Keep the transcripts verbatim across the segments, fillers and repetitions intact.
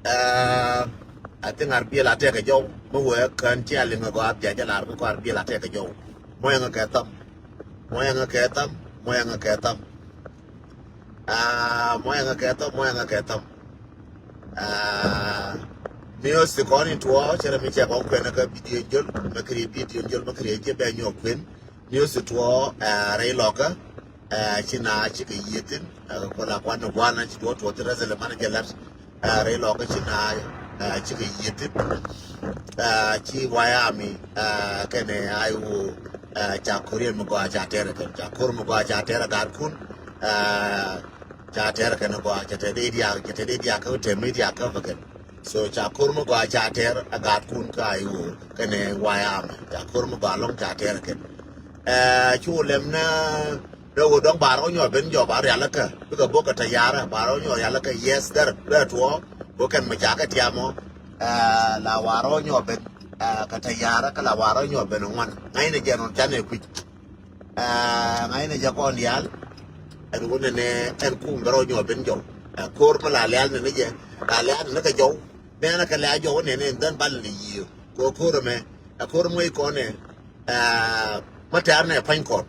I think ar biɛl a tɛkɛ jɔw mi wee kän ti a liŋ a gɔaa bia jɛ lar mi kɔ ar biɛl a tɛkɛ jɔw. Mɔyɛŋ kɛ tham. Mɔyɛŋ kɛ tham. Mɔyɛŋ kɛ tham. Mɔyɛŋ kɛ tham. Mɔyɛŋ kɛ tham. News ti kɔn in tuɔ cɛ rɛ mi cɛ kɔn kuɛn kä video jol mɛ kiri video jol mɛ kiri jɛ bɛ nyɔ kuɛn. News ti tuɔ rɛy lɔkä. Ci na cikɛ yiëthin kɔ la kuan ni guana ci tuɔ tuɔ ti rɛsɛ lɛ man jɛ lat. Rɛy lɔkä ci na cikɛ yiëthin. Ci wayami kɛnɛ ai wo. Ca koriɛn mi gɔa ca tɛrɛ kɛn ca kor mi gɔa ca tɛrɛ gat kun. Ca tɛr kɛn gɔaa cɛ tɛ dee diaak cɛ tɛ dee diaak kä tɛ mi diaak kä bä kɛn. So ca kor mi gɔaa ca tɛr a gaat kun kä a iwor kɛnɛ wayam ca kor mi gɔaa lɔŋ ca tɛr kɛn. Cu lɛm na dee wä dɔŋ bar ɔ nyɔ ben jɔ bar yalä kä bikɛ bok kɛ tɛ yarä bar ɔ nyɔ yalä kä yes dɛr rɛ tuɔ bok kɛn mi ca kɛ tiam ɔ. La war ɔ nyɔ ben kɛ tɛ yarä kä la war ɔ nyɔ ben ŋuan ŋa̱cnɛ jɛ nɔn canɛ kui̱c. Ŋa̱cnɛ jɛ kɔn diaal. Ɛn wunɛ nɛ ɛn kum bɛ rɔ nyuɔ ben jɔw. Ko̱r mi la lial nɛ ni jɛ la lial nɛ ni kɛ jɔw. Mɛn kɛ lial jɔw nɛ ni ɛn dhɛn bal ni yiëë kɛ ko̱r mɛ. Ɛ ko̱r mɛ kɔn nɛ mɛ tɛr nɛ pa̱ny kɔn.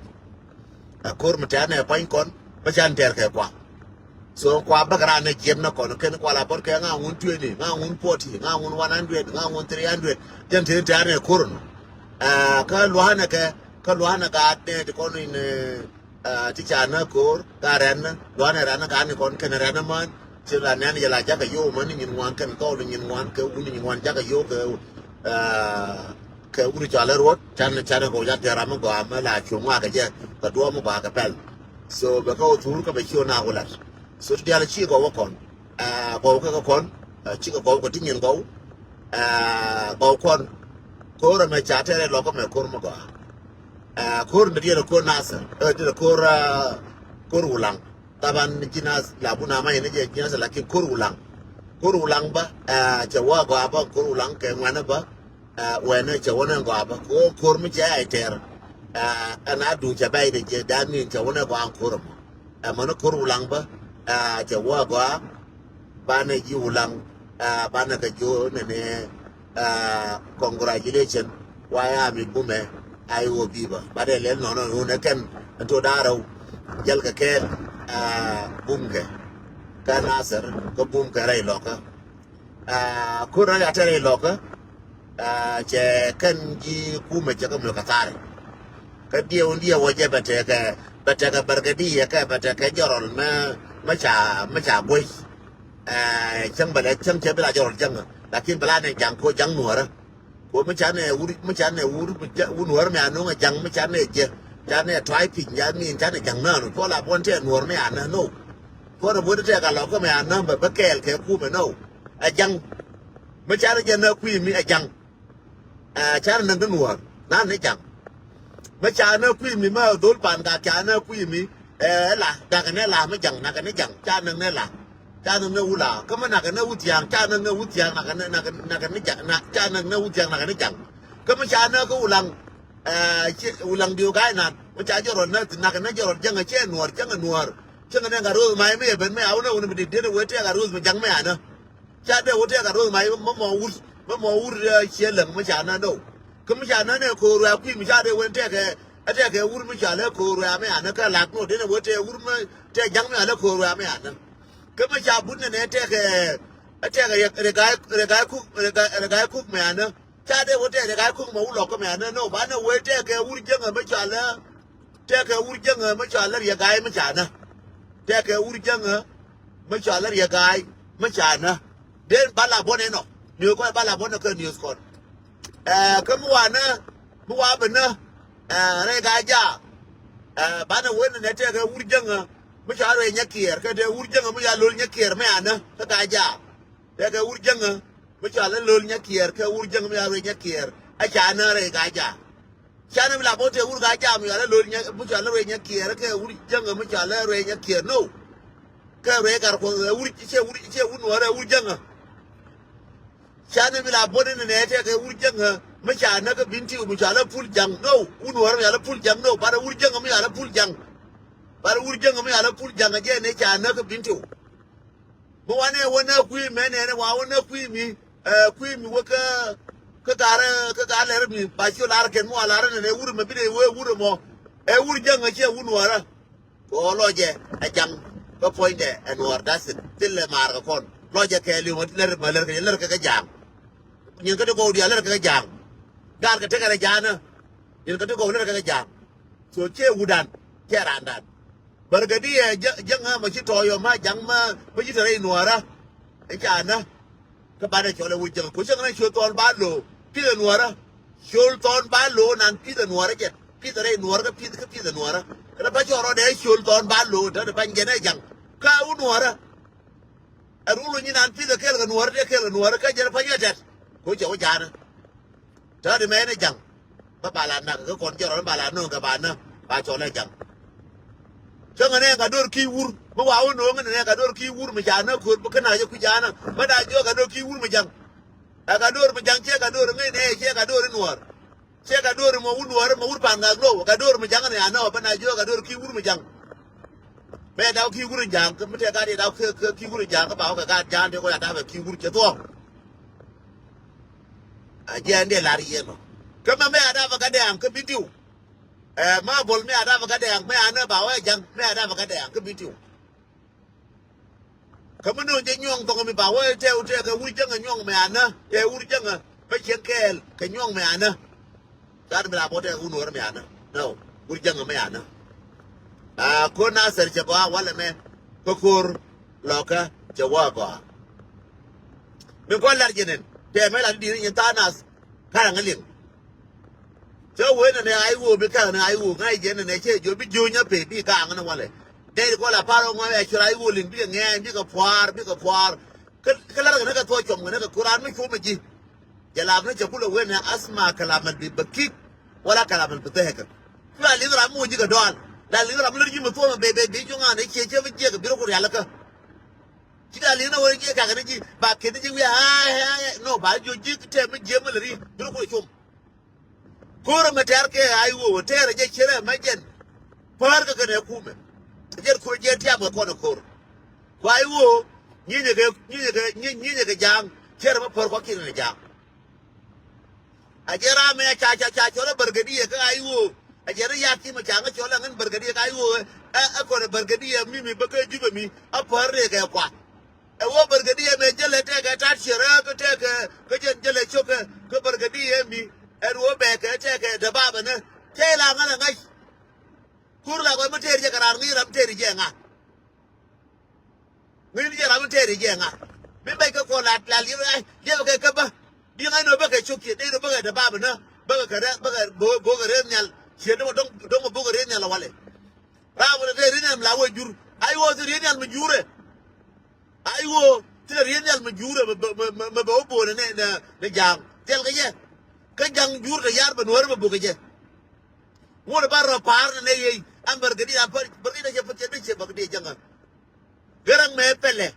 Ɛ ko̱r mɛ tɛr nɛ pa̱ny kɔn mɛ can tɛr kɛ kua. So kua bäk raan ni jiɛp ni kɔn kɛn kua la bɔt kɛ ŋa ŋun twenty ŋa ŋun forty ŋa ŋun one hundred ŋa ŋun three hundred. Jɛn tëë tɛ̈r ni ko̱r nɔ. Kä lua̱nɛ kɛ kä lua̱nɛ gaat ni ti kɔn in ti ca nä ko̱r ka rɛn ni lua̱nɛ rɛn ni gaat ni kɔn kɛn rɛn ni män. Ci la nɛn yɛ la jakä yo̱o̱ män ni nyin ŋuan kɛn thɔɔl ni nyin ŋuan kɛ wun ni nyin ŋuan jakä yo̱o̱ kɛ kɛ wun cɔalɛ ruɔt can can kɛ wun ca tɛ̈r ram mi gɔaa mɛ la cuŋ ŋuak kɛ jɛ kɛ duɔ̱ɔ̱p mi gɔaa kɛ pɛl. So bɛ kä wä thur kä bɛ ci wä na wä lat. So ti dial ci gɔw kɔn. Gɔw kɛ kɔn ci kɛ gɔw kɛ ti nyin gɔw. Gɔw kɔn ko̱r mɛ ca tɛrɛ lɔk mɛ ko̱r mɛ gɔaa. Ko̱r ni diɛn ko̱r nasɛ diɛn ko̱r ko̱r wulaŋ. Taban jinas la buna ma yene jɛ jinas lakin ko̱r wulaŋ. Ko̱r wulaŋ ba cɛ wä gɔaa ba ko̱r wulaŋ kɛ ŋuɛnɛ ba. Wɛnɛ cɛ wä nɛ gɔaa ba ko̱r ko̱r mi cɛ ay tɛr. Ɛn a duŋ cɛ bɛy de jɛ dan min cɛ wä nɛ gɔaa ko̱r mɔ. Ɛmɔni ko̱r wulaŋ bä cɛ wä gɔaa. Banɛ ji̱ wulaŋ banɛ kɛ ji̱ nɛnɛ. Congratulation. Wayami bumɛ. Ai wä bibä banɛ lɛl nɔnɔ wunɛ kɛn. Ɛn to da̱rɛw jäl kɛ kɛɛl. Bumkɛ kɛ nasɛr kɛ bumkɛ rɛy lɔkä. Ko̱r rɔ ya tɛrɛ ilɔkä. Cɛ kɛn ji̱ kumɛ cɛ kä mök kɛ tharɛ. Kä diɛw diɛw wä jɛ bɛ tɛkɛ bɛ tɛkɛ bärkɛ di yɛ kɛ bɛ tɛkɛ jɔrɔl mɛ mɛ ca mɛ ca guäc. Cäŋ bɛ lɛ cäŋ cɛ bi la jɔrɔl cäŋ. Lakin bɛ la nɛ jaŋ ko jaŋ nuɔrä. Ko mi ca nɛ wur mi ca nɛ wur wur nuɔrä mɛ a no̱ŋ a jaŋ mi ca nɛ jɛ ca nɛ tuay piny ya min ca nɛ jaŋ nanu tuɔ la buɔn tɛ nuɔr mɛ a nä no. Kuɔn a buɔt tɛk a lɔk kä mɛ a nä bɛ bä kɛɛl kɛ kumɛ nɔ. Ɛ jaŋ. Mi ca ni jɛ nä kui̱ mi ɛ jaŋ. Ɛ ca ni näk ni nuɔ̱ɔ̱r na ni jaŋ. Mi ca nä kui̱ mi ma dhol pan ka ca nä kui̱ mi. Ɛ la dak ni la mi jaŋ nak ni jaŋ ca näk ni la. Ca näk ni wula kä mi nak ni wut yaŋ ca näk ni wut yaŋ nak ni nak ni jaŋ ca näk ni wut yaŋ nak ni jaŋ. Kä mi ca nä kä wulaŋ. Ɛ ci wulaŋ diw ga̱a̱c nan mi ca jɛ rɔl nä nak ni jɛ rɔl jaŋ a cɛ nuɔ̱ɔ̱r jaŋ a nuɔ̱ɔ̱r. Cäŋ nɛ gat ro̱o̱th mac mi yɛ ben mi a wun ɛ wun mi dit diet ɛ wee tɛk gat ro̱o̱th mi ja̱ŋ mi a nä. Ca dee wee tɛk gat ro̱o̱th mac mɛ mɔ wur mɛ mɔ wur ciɛ läŋ mi ca nä no. Kä mi ca nä nɛ ko̱o̱r wɛ̈ɛ̈ kui̱ mi ca dee wen tɛkɛ ɛ tɛkɛ wur mi ca lɛ ko̱o̱r wɛ̈ɛ̈ mi a nä kä lak no den ɛ wee tɛk wur mi tɛk ja̱ŋ mi a lɛ ko̱o̱r wɛ̈ɛ̈ mi a nä. Kä mi ca but nɛ nɛ tɛkɛ ɛ tɛkɛ rɛ ga̱a̱c rɛ ga̱a̱c kuk rɛ ga̱a̱c kuk mi a nä. Ca dee wä tɛk riɛk ga̱a̱c ko̱k mɛ wä lɔk kä mɛ anä no banɛ wee tɛkɛ wur jäŋä mi cɔalä. Tɛkɛ wur jäŋä mi cɔalä riɛk ga̱a̱c mi ca nä. Tɛkɛ wur jäŋä mi cɔalä riɛk ga̱a̱c mi ca nä. Den bala bɔn inɔ niöök kɔn bala bɔn kɛ niöök kɔn. Ɛ kä mi wanä mi wa bi nä. Ɛ rɛy ga̱a̱c jaak. Ɛ banɛ wee nɛ tɛkɛ wur jäŋä mi cɔalä rɛy nyɛ kiɛɛr kɛ dee wur jäŋä mi ya lo̱l nyɛ kiɛɛr mi anä kä ga̱a̱c jaak. Tɛkɛ wur jäŋä mi cɔal ɛ lo̱l nyɛ kiɛɛr kɛ wur jäŋä mi cɔal ɛ ruëc nyɛ kiɛɛr. Ɛ ca nä rɛy ga̱a̱c jaak. Canɛ mi la bä tëë wur ga̱a̱c jaak mi cɔal ɛ lo̱l nyɛ mi cɔal ɛ ruëc nyɛ kiɛɛr kɛ wur jäŋä mi cɔal ɛ ruëc nyɛ kiɛɛr no. Kɛ ruëc gat kuɔth ɛ wur ciɛ wur ciɛ wur nuɔɔr ɛ wur jäŋä. Canɛ mi la bä ni nɛ tɛkɛ wur jäŋä mi ca nä kä bin tiw mi cɔal ɛ pul jaŋ no wur nuɔɔr mi cɔal ɛ pul jaŋ no bat ɛ wur jäŋä mi cɔal ɛ pul jaŋ. Bat ɛ wur jäŋä mi cɔal ɛ pul jaŋ ɛ jɛ ni ca nä kä bin tiw. Mi wanɛ wä nä kui̱ mɛ nɛnɛ wa wä nä kui̱ mi, ɛ, kui̱ mi wä kä, kä garɛ, kä garɛ lɛr mi ba ci lar kɛn mi wa lar nɛnɛ wur mɛ bi dee wee wur mɔ. Ɛ wur jäŋ ɛ ciɛ wun wärä. Kɛ ɣöö lɔcɛ ɛ jaŋ kä puɔ̱nydɛ ɛ nuɔɔr da̱th thil lɛ maar kɛ kɔn. Lɔcɛ kɛɛliw mɛ lär mɛ lär kɛ lär kɛ kɛ ja̱a̱ŋ. Nyin kä ti gɔw diaal lär kɛ kɛ ja̱a̱ŋ. Gaat kɛ tekɛ rɛ ja̱a̱nä. Nyin kä ti gɔw lär kɛ kɛ ja̱a̱ŋ. So ciɛ wudan ciɛ raandan. Bärgädiɛ jäŋä mɛ ci tɔɔyɔ ma jaŋ ma, ma ci te rɛy nuɔɔrä. Ɛ ca nä. Kä banɛ cɔl ɛ wec jäŋä. Ku cäŋ nɛ ciöl thɔɔn ba lo̱o̱. Pi̱th ɛ nuɔɔrä. Ciöl thɔɔn ba lo̱o̱ nan pi̱th ɛ nuɔɔrä jɛ. Pi̱th ɛ rɛy nuɔɔrä kä pi̱th, kä pi̱th ɛ nuɔɔrä. Kä nɛ ba cɔl rɔɔdɛ ciöl thɔɔn ba lo̱o̱. Tɛn ɛ pany jɛn ɛ jaŋ. Kä ɛ wä nuɔɔrä. Ɛ rul wä nyin an pi̱th ɛ kɛɛl kɛ nuɔɔrä, tëë kɛɛl kɛ nuɔɔrä, kä jɛn ɛ pany ɛ tɛt. Ko cɛ wä ja̱a̱nä. Täätdi mɛ ɛn ɛ ja̱ŋ. Bä ba la nak kä kɔn jɛ rɔn ba la nööŋ kɛ ba nä ba cɔl ɛ ja̱ŋ. Cäŋɛ nɛ ka do̱r ki̱i̱ wur mi wa wä nööŋ nɛ ka do̱r ki̱i̱ wur mi ca nä ko̱r bi kä na jɛ kui̱ ja̱a̱nä bä da jiök ka do̱r ki̱i̱ wur mi ja̱ŋ. Ɛ ka do̱r mi ja̱ŋ ciɛ ka do̱r ŋäc nɛ ciɛ ka do̱r i̱ nuɔɔr. Ciɛ ka do̱r mɔ wun wär mɔ wur pan ŋak low ka do̱r mi jaŋ ni anɔ bä na jiök ka do̱r ki̱i̱ wur mi jaŋ. Mɛ daw ki̱i̱ wur in ja̱a̱ŋ kä mi tɛk gat yɛ daw ki̱i̱ wur in ja̱a̱ŋ kä ba wä kɛ gat ja̱a̱ŋ tëë kɔ ya daw kɛ ki̱i̱ wur cɛ thuɔ̱ɔ̱ŋ. A jiɛn dee lar yɛ nɔ kä mɛ mɛ ya daw kɛ gat dɛ̈ɛ̈ŋ kä bi diw. Ɛ ma bol mɛ ya daw kɛ gat dɛ̈ɛ̈ŋ mɛ ya nä ba wä ja̱a̱ŋ mɛ ya daw kɛ gat dɛ̈ɛ̈ŋ kä bi diw. Kä mi nööŋ jɛ nyuɔ̱ŋ thɔk mi ba wee tɛɛw tɛɛ kɛ wur jäŋä nyuɔ̱ŋ mɛ anä tɛɛ wur jäŋä bä cieŋ kɛɛl kɛ nyuɔ̱ŋ mɛ anä. Gat mi la bɔ tɛɛ wun wär mɛ anä. No, wur jäŋä mɛ anä. A ko̱r na sɛr cɛ gɔaa walɛ mɛ kä ko̱r lɔkä cɛ wä gɔaa. Mi kɔn lar jɛ nɛn tɛɛ mɛ la di di̱i̱t ni nyin tha̱a̱ŋ nath. Karaŋ ɛ liŋ. Cä wee nɛ nɛ ay woo bi karaŋ nɛ ay woo ŋa̱c jɛ nɛ nɛ cɛ jiɔ bi jiöny a pee bi karaŋ nɛ walɛ. Nɛ di kɔl a par ŋɔl ɛ cuɔr ay woo liŋ bikɛ ŋɛɛny bikɛ puaar bikɛ puaar. Kä kä lar kɛ nɛ kɛ thuɔɔc cuɔm kɛ nɛ kɛ kuran mi cuɔm ɛ ji̱. Jɛ lam ni cɛ kulɛ wee nɛ asma kɛ lam ɛl bi bɛ kik wala kɛ lam ɛl bi dhɛɛkɛ. Cu a liŋ ram mi wä ji̱ kɛ dɔɔl la liŋ ram mi lär ji̱ mi thuɔm ɛ bee bee bi juɔŋ an ɛ ciɛ cɛ bi jiɛk ɛ bi rɔ ku rial kä. Ci da liŋ na wee jiɛ kakɛ ni ji̱ ba keni ji̱ wi̱i̱ a a a nɔ ba jiɔ ji̱ tɛm mi jiɛ mi lɛ ri bi rɔ ku rɛ com. Ko̱r ɛmɛ tɛ̈r kɛ ay woo tɛ̈r ɛ jɛ cierɛ ɛmɛ jɛn. Päär kɛ kɛnɛ kumɛ jɛn ko̱r jɛ tiam kɛ kɔn ɛ ko̱r. Ku ay woo nyinyɛ kɛ nyinyɛ kɛ nyinyɛ kɛ ja̱a̱ŋ cierɛ mɛ päär kɔn kiɛ kɛnɛ ja̱a̱ŋ. A jɛ ram mɛ ca ca ca cɔl ɛ bärgädiɛ kä ay woo. A jɛ ri yak ki mɛ ca ŋä cɔl ɛ ŋän bärgädiɛ kä ay woo. Ɛ ɛ kɔn ɛ bärgädiɛ mi mi bä kä jupɛ mi a päär rëë kɛ kua. Ɛ wä bärgädiɛ mɛ jälɛ tɛkɛ tat ciɛ rɛ kä tɛkɛ kä jɛn jälɛ cokɛ kä bärgädiɛ mi. Ɛn wä bɛɛkɛ tɛkɛ däbabɛ nä cɛ la ŋän ɛ ŋäc. Kur la kɔc mi tëër jɛ kɛ raan ŋi̱i̱c ram tëër jɛ ŋa. Ŋi̱i̱c jɛ ram mi tëër jɛ ŋa. Mi bɛc kä kɔn la la liɛp ɛ liɛp kɛ kä bä. Bi ŋa̱c nɔ bäkɛ cok ciɛ dee nɔ bäkɛ däbabɛ nä bäkɛ kɛ rɛ bäkɛ bokɛ rɛth nhial. Ciɛ dɔ̱ŋ dɔ̱ŋ bokɛ rɛth nhial walɛ. Ram mi tëër rɛth nhial mi la wä jur ay wä thil rɛth nhial mi jurɛ. Ay wä thilɛ riet nhial mi juurɛ mɛ bɛ mɛ bɛ wä bo̱o̱nɛ nɛ nɛ nɛ ja̱a̱ŋ thil kɛ jɛ. Kä ja̱ŋ juur kɛ yar bɛ nuɔ̱ɔ̱ri mɛ bok kɛ jɛ. Ŋuɔ̱t bar rɔ pa̱a̱r nɛ nɛ yey an bärgädiɛ an bärgädiɛ cɛ pät cɛ dee cɛ bärgädiɛ ja̱ŋä. Gɛräŋ mɛ pɛlɛ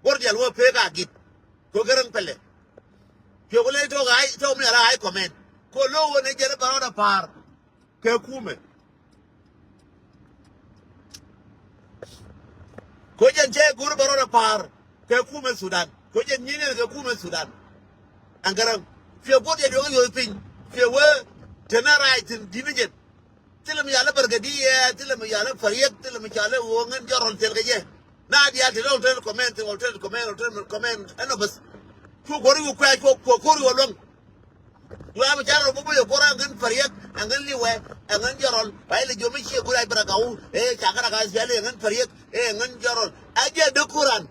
guɔ̱r dial wä pek a git. Kɛ gɛräŋ pɛlɛ. Piɔk lɛ tɔk ay tɔk mi ala ay kɔmɛn kɛ lo̱w wä nɛ jɛn bɛ rɔɔdɛ pa̱a̱r. Kɛ kumɛ. Ko jɛn cɛ go̱r bɛ rɔɔdɛ pa̱a̱r kɛ kumɛ Sudan. Ko jɛn nyi̱n kɛ kumɛ Sudan. Ɛn Gäräŋ. Fiɛ go̱r jɛ duɔ̱k yo̱o̱th piny. Fiɛ wee tenɛ rac thi̱n di̱t ni jɛn. Thilɛ mi yalɛ bärgädiɛ, thilɛ mi yalɛ pariɛk, thilɛ mi calɛ ɣöö ŋän jɔrɔl thil kɛ jɛ. Na diaal ti rɛ hotel comment, hotel comment, hotel comment ɛnɔ bäth. Cu kuɔr iwä kuɛ cu kuɔr iwä luäŋ. Cu am carɛ rɔ bä bä yɛ kuɔr ɛŋän pariɛk ɛŋän liwɛ ɛŋän jɔrɔl ba ilɛ jiɔ mi ciɛ go̱r a bɛ rɛ gaw. Ɛ ca kɛ rɛ gaw SPLA ɛŋän pariɛk ɛ ɛŋän jɔrɔl. A jɛ däk ko̱r an.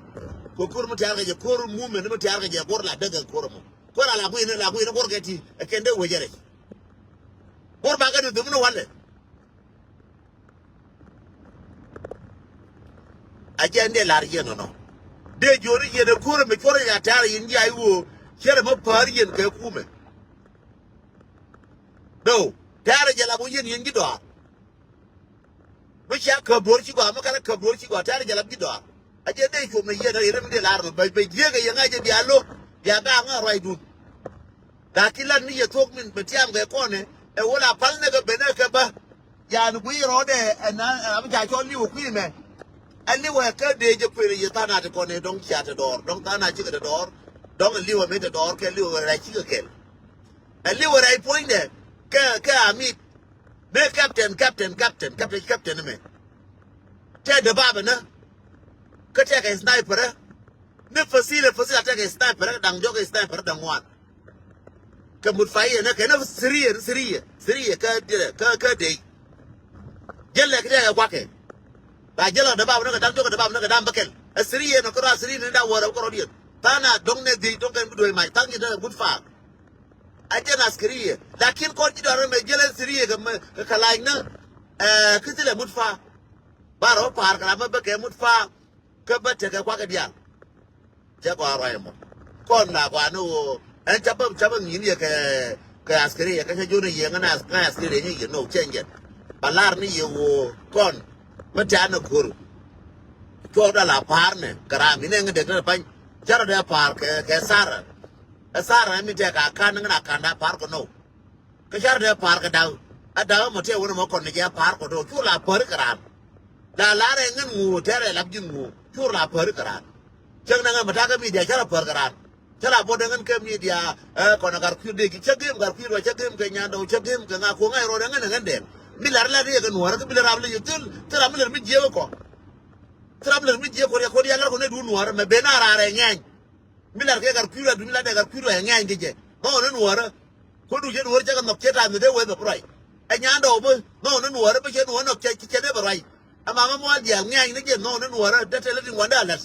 Kɛ ko̱r mi tiar kɛ jɛ ko̱r mumɛn mi tiar kɛ jɛ ko̱r la däk kɛ ko̱r mɔ. Ko̱r a la kui̱n la kui̱n ko̱r kɛ ti ɛ kɛn dee wecɛ rɛ. Ko̱r ba kɛ ti thum ni walɛ. A jɛ ɛn dee lar yɛn nɔnɔ. Dee jiöni yɛn ɛ ko̱r mi cuɔr ya tɛ̈r yɛn ji̱ ay ɣöö cɛ rɛ mi päär yɛn kɛ kumɛ. Do̱w tɛ̈r jɛ la bä yɛn yɛn ji̱ dɔaar. Mi cia käp duɔ̱ɔ̱r ci gɔaa mi kɛn ɛ käp duɔ̱ɔ̱r ci gɔaa tɛ̈r jɛ la bä ji̱ dɔaar. A jɛ dee cuɔp ni yɛn ɛ yɛn mi dee lar mi bɛ bɛ jiäk ɛ yɛn ŋa̱c jɛ bia lo̱k bia gaŋ ŋa̱ ruacdun. Lakin lat ni yɛ thok min bɛ tiam kɛ kɔnɛ ɛ wä la pal nɛ kɛ ben ɛ kɛ bä. Yan guiy rɔɔdɛ ɛ na ɛ ram ca cɔl liw kui̱ mɛ. Ɛ liwɛ kä dee jɛ kuël yɛ tha̱a̱ŋ a ti kɔn ɛ dɔ̱ŋ cia te dɔɔr, dɔ̱ŋ tha̱a̱ŋ a cikɛ te dɔɔr, dɔ̱ŋ ɛ liwɛ mi te dɔɔr kɛ liwɛ rɛc cikɛ kɛl. Ɛ liwɛ rɛc puɔ̱nydɛ kɛ, kɛ amit. Mëë captain, captain, captain, captain, captain mɛ. Tɛ dee babɛ nä. Kä tɛkɛ sniper ɛ. Ni facility, facility a tɛkɛ sniper ɛ, da̱ŋ diɔ̱k ɛ sniper ɛ da̱ŋ ŋuan. Kɛ mut fa iɛ nä kɛ nä siriɛ, siriɛ, siriɛ kä, kä, kä dee. Jälɛ kɛ jɛ kɛ kuakɛ. Ba jälɛ dee bap nä kɛ dam jɔkɛ dee bap nä kɛ dam bäkɛl. Ɛ siri yɛ nɔ kɛ rɔ a siri ni da wä rɛ kɛ rɔ diɛn. Tha̱a̱ŋ na dɔ̱ŋ nɛ dhiec dɔ̱ŋ kɛn bi duɔ̱c mac tha̱a̱ŋ ji̱ dee gut faak. Ɛ jɛn askariɛ. Lakin kɔn ji̱ dɔ̱ŋ rɛ mɛ jälɛ siri yɛ kɛ mɛ kɛ kɛ lac nä. Ɛ kä thilɛ mut faak. Ba rɔ pa̱a̱r kɛ ram mɛ bäkɛ mut faak. Kä bä tekɛ kuakɛ diaal. Cɛ gɔaa ruac ɛmɔ. Kɔn la gɔaa ni ɣöö ɛn ca bä, ca bä ŋi̱i̱n yɛ kɛ, kɛ askari yɛ kä cä jo̱o̱n yɛ ŋän as-, ŋän askari yɛ nyɛ yɛ nɔ cɛn jɛn. Ba lar ni yɛ ɣöö kɔn mi tɛ̈n ni ko̱r. Cuɔ dɔl a pa̱a̱r ni kɛ ram mi nɛ ŋän dek ni pany. Cä rɔ dee pa̱a̱r kɛ, kɛ Sara. Ɛ Sara mi tɛk a ka̱n ŋän a ka̱n da pa̱a̱r kɛ nɔ. Kä car dee pa̱a̱r kɛ da̱k. A da̱k mɔ tëë wänɛ mɔ kɔn ni jɛ pa̱a̱r kɔ do̱r cur la päri kɛ raan. La la̱rɛ ŋän ŋuɔ tɛrɛ lap ji̱n ŋuɔ cur la päri kɛ raan. Cäŋ nɛ ŋän mɛ ta̱kä midia cä la pär kɛ raan. Cä la bot ɛ ŋän kɛ midia ɛ kɔn ɛ gar kui̱r dee ki cä gem gar kui̱r wa cä gem kɛ nyandɔw cä gem kɛ ŋa kuɔ ŋa̱c rɔɔdɛ ŋän ɛ ŋän dɛn. Mi lar lat riɛk ɛ nuɔ̱ɔ̱rä kä bi lɛ rap lɛ yɛ thil thil ram mi lät mi jiɛk ɛ kɔ. Thil ram mi lät mi jiɛk kɔ riɛk kɔ riɛk lar kɔ nɛ duun nuɔ̱ɔ̱rä mɛ ben a raar ɛ ŋɛny. Mi lar kɛ gat kui̱ ruac, mi lar kɛ gat kui̱ ruac ɛ ŋɛny kɛ jɛ. Nhɔk ni nuɔ̱ɔ̱rä. Ko̱du jɛ nuɔ̱ɔ̱rä cɛ kɛ nhɔk cɛ ta̱a̱ mi dee wee nhɔk ruac. Ɛ nyan dɔw bi nhɔk ni nuɔ̱ɔ̱rä bi cɛ nuɔ̱ɔ̱rä nhɔk cɛ, cɛ dee bɛ ruac. Ɛ mama mual diaal ŋɛny ni jɛ nhɔk ni nuɔ̱ɔ̱rä dee tɛlɛ tin wandɛ a la̱t.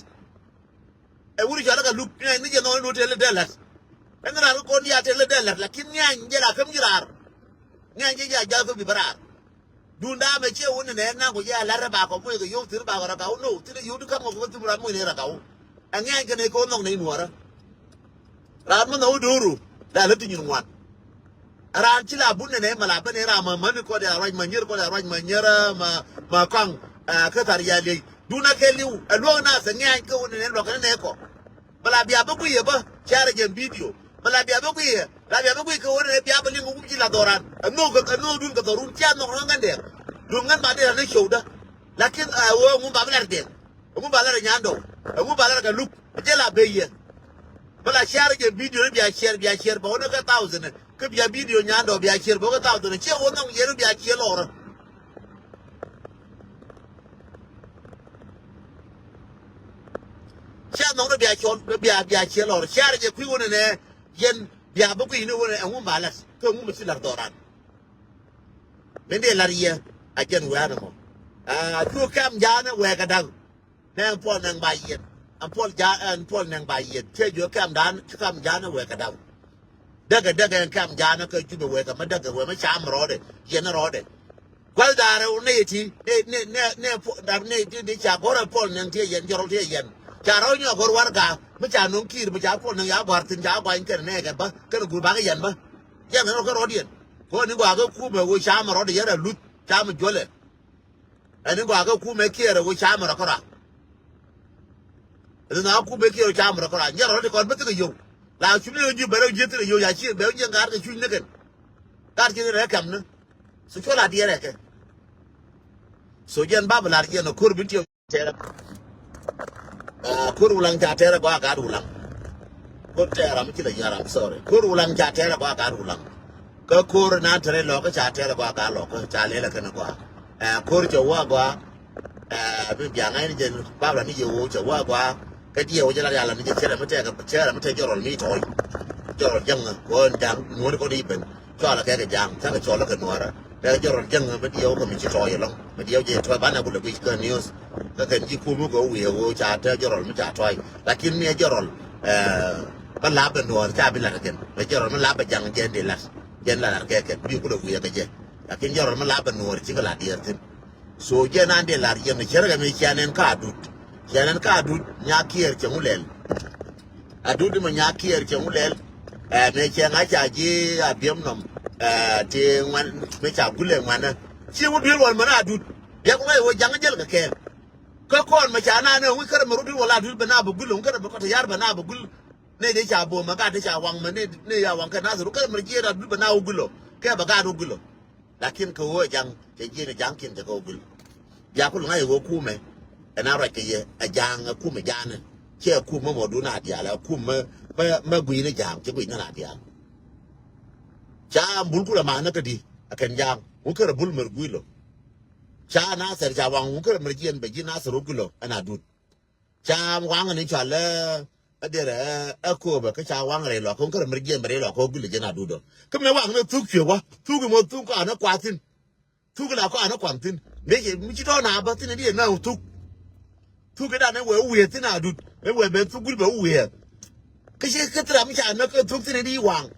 Ɛ wuri cɔal kɛ luk ŋɛny ni jɛ nhɔk ni nuɔ̱ɔ̱rä tɛlɛ dee la̱t. Ɛn raan kɛ kɔn diaal tɛlɛ dee la̱t lakin ŋɛny jɛ la käm ji̱ raar. Ŋɛny jɛ jɛ a ja̱th bi bä raar. Duundä mɛ ciɛ wun ni nɛn naŋ ku jɛ a la̱t rɛ bakɔ muc kɛ yio̱w thi̱r bakɔ rɛ kaw no thi̱n yio̱w ti ka̱m kɛ ku thum ram muc ni rɛ kaw. Ɛ ŋɛny kɛ nɛ kɛ wä nhɔk nɛ in wärä. Ram mi nhɔk wä do̱ru la lät ti nyin ŋuan. Ɛ ran ci la bun nɛ nɛ mɛ la ben ɛ ram mɛ mäni kɔdɛ a ruac mɛ nyier kɔdɛ a ruac mɛ nyier mɛ, mɛ kɔaŋ. Ɛ kä thar ya liey duundä kɛ li̱w ɛ luäk nath ɛ ŋɛny kɛ wun ni nɛn luɔk kɛ ni nɛ kɔ. Bɛ la bia bä guiyɛ bä cia rɛ jɛ video. Bɛ la bia bä guiyɛ la bia bä guiyɛ kɛ ɣöö rɛ bia bä liŋ kɛ wum ji̱ la dhɔran. Ɛ nhök kɛ, ɛ nhök dun kɛ dhɔrun cia nhɔk ɣän ŋän dɛɛk. Dun ŋän ba dee la ni show dä. Lakin ɛ ɣöö ŋum ba bä lar dɛɛk. Ɛ ŋum ba lar ɛ nyandɔw. Ɛ ŋum ba lar kɛ luk. Ɛ jɛ la bɛ yɛ. Bɛ la cia rɛ jɛ video ni bia share, bia share bɛ ɣän kɛ thousand. Kä bia video nyandɔw bia share bɛ ɣän kɛ thousand. Cia ɣöö nhɔk yɛ ni bia share lɔrä. Cia nhɔk ni bia cɔl, bia, bia cia lɔrä. Cia rɛ jɛ kui̱ wun ni nɛ. Yɛn bia bä kui̱ni wä ɛŋu ma la̱t kä ɛŋu mi ci la̱r dhɔran. Min dee la̱r yɛ a jɛn wɛ̈ɛ̈n ɛmɔ. A cu kɛm ja̱a̱n wɛɛk ɛ da̱k. Nɛ ɛn puɔl nɛŋ ba yiɛn ɛn puɔl ja̱a̱n ɛn puɔl nɛŋ ba yiɛn cɛ jiö kɛm da̱a̱n cu kɛm ja̱a̱n wɛɛk ɛ da̱k. Däkɛ däkɛ ɛn kɛm ja̱a̱n kä Jubɛ wɛɛk ɛmɛ däkɛ wɛɛk mɛ ca mi rɔɔdɛ yɛn rɔɔdɛ. Gua̱th da̱a̱rɛ wä nɛy ti nɛy nɛy nɛy nɛy puɔl dap nɛy ti ti ca gɔ̱r ɛ puɔl nɛŋ ti ɛ yɛn jɔrɔl ti ɛ yɛn. Ca rɔ̱ nyɔk gɔ̱r warɛga mi ca no̱ŋ ki̱i̱r mi ca puɔl nɛŋ ya gua̱r thi̱n ca gua̱ny kɛn nɛɛkɛ bä kɛn guur bakɛ yɛn bä. Yɛn kɛn rɔ kɛ rɔ̱diɛn kɛ ɣän ni gɔaa kɛ kumɛ ɣöö ca mɛ rɔ̱dɛ yɛn rɛ luth ca mɛ juɔlɛ. Ɛn ni gɔaa kɛ kumɛ kiɛɛrɛ ɣöö ca mɛ rɔ kɛ rɔa. Ɛn ni gɔaa kumɛ kiɛɛrɛ ɣöö ca mɛ rɔ kɛ rɔa nyɛ rɔ̱dɛ kɔn bä thikɛ yio̱w. La cuŋni ɣän ji̱ bɛ rɛ ji̱ thikɛ yio̱w ya ci bɛ ji̱ ŋa̱a̱r kɛ cuc ni kɛn. Gat ci ni rɛ kɛm ni. So cuɔl a diɛɛrɛ kɛ. So jɛn bab lar jɛn a ko̱r bi tiɛm tɛrɛ. A ko̱r wulaŋ ca tɛrɛ gɔaa gat wulaŋ. Ko̱r tɛrɛ ram ci la yaram sorry. Ko̱r wulaŋ ca tɛrɛ gɔaa gat wulaŋ. Kä ko̱r na tɛrɛ lɔkä ca tɛrɛ gɔaa gat lɔkä ca lelɛ kɛn gɔaa. Ɛ ko̱r cɛ wua gɔaa. Ɛ bi biaŋ ɛn jɛn bab la ni jɛ wua cɛ wua gɔaa. Kä diɛ wä jɛ la rial ni jɛ cɛrɛ mi tɛk cɛrɛ mi tɛk jɔrɔl mi tɔy. Jɔrɔl jaŋ kɔn jaŋ nuɔri kɔn iben. Cɔalɛ kɛ kɛ jaŋ cakɛ cɔlɛ kɛ nuɔrɛ. Kɛ jɔrɔl jaŋ mi diɛ wä kɛ mi ci tɔy ɛlɔŋ mi diɛ wä jɛ tɔy banɛ kulɛ guic kɛ news. Kɛ kɛn ji̱ kum mi kɛ wä wiɛ wä ca tɛ jɔrɔl mi ca tɔy lakin mi ɛ jɔrɔl. Bä lapɛ nuɔr ca bi lat kɛn bɛ jɔrɔl mi lapɛ jaŋ jɛn di lat. Jɛn la lat kɛ kɛn bi kulɛ wiɛ kɛ jɛ. Lakin jɔrɔl mi lapɛ nuɔr cikɛ la diɛɛr thin. So jɛn an dee lar yɛn cärkɛ mi cia nɛn ka Adut. Cia nɛn ka Adut nya kiɛɛr cɛ ŋu lɛl. Adut mi nya kiɛɛr cɛ ŋu lɛl. Ɛ mi cɛ ŋa ca ji̱ a biɛm nɔm. Ɛ ti ŋuan mi ca gulɛ ŋuanä. Ci wä duel wal mɛn Adut. Bia ku ŋa̱c wä jaŋ jäl kɛ kɛɛl. Kä kɔn mɛ ca na nɛ ŋuc kärɛ mɛ rɔ duel wal Adut bɛ na bɛ gul ŋu kärɛ mɛ kɔt yar bɛ na bɛ gul. Nɛ dee ca bo̱o̱m mɛ gat dee ca waŋ mɛ nɛ ya waŋ kɛ Nasir ŋu kärɛ mɛ jiɛɛr Adut bɛ na wä gul ɔ kɛ bɛ gat wä gul ɔ. Lakin kɛ ɣöö ja̱ŋ cɛ jiɛn ja̱ŋ kiɛn cɛ kɛ wä gul. Bia kul ŋa̱c ɣöö kumɛ. Ɛn a ruac kɛ yɛ ɛ ja̱a̱ŋ ɛ kum ɛ ja̱a̱ŋ ni. Cɛ ɛ kum mɛ mɔ dun a diaal ɛ kum mɛ mɛ mɛ gui̱n ɛ ja̱a̱ŋ cɛ gui̱n ni a diaal. Ca bul kulɛ ma nä kä di ɛ kɛn ja̱a̱ŋ wun kärɛ bul mɛr gui̱ lɔ. Ca Nathɛr ca waŋ wun kärɛ mɛr jiɛn bɛ ji̱ Nathɛr wä gui̱ lɔ ɛn a dut. Ca waŋ ni cɔal ɛ ɛ derɛ ɛ kööbɛ kä ca waŋ rɛy lɔk kä wun kärɛ mɛr jiɛn bɛ rɛy lɔk kä wä gui̱ lɔ jiɛn a dut ɔ. Kä mɛ waŋ ni thuk cuɛ wä thuk imɔ thuk kɔn ɛ kuath thi̱n. Thuk la kɔn kuam thi̱n. Mëë cɛ mi ci tɔ̱ na bä thi̱n di na thuk. Thuk idan ɛ wee wiee thi̱n a dut ɛ wee ben thuk gul bɛ wiee. Kä ci kä thira mi ca näk kä thuk thi̱n di waŋ.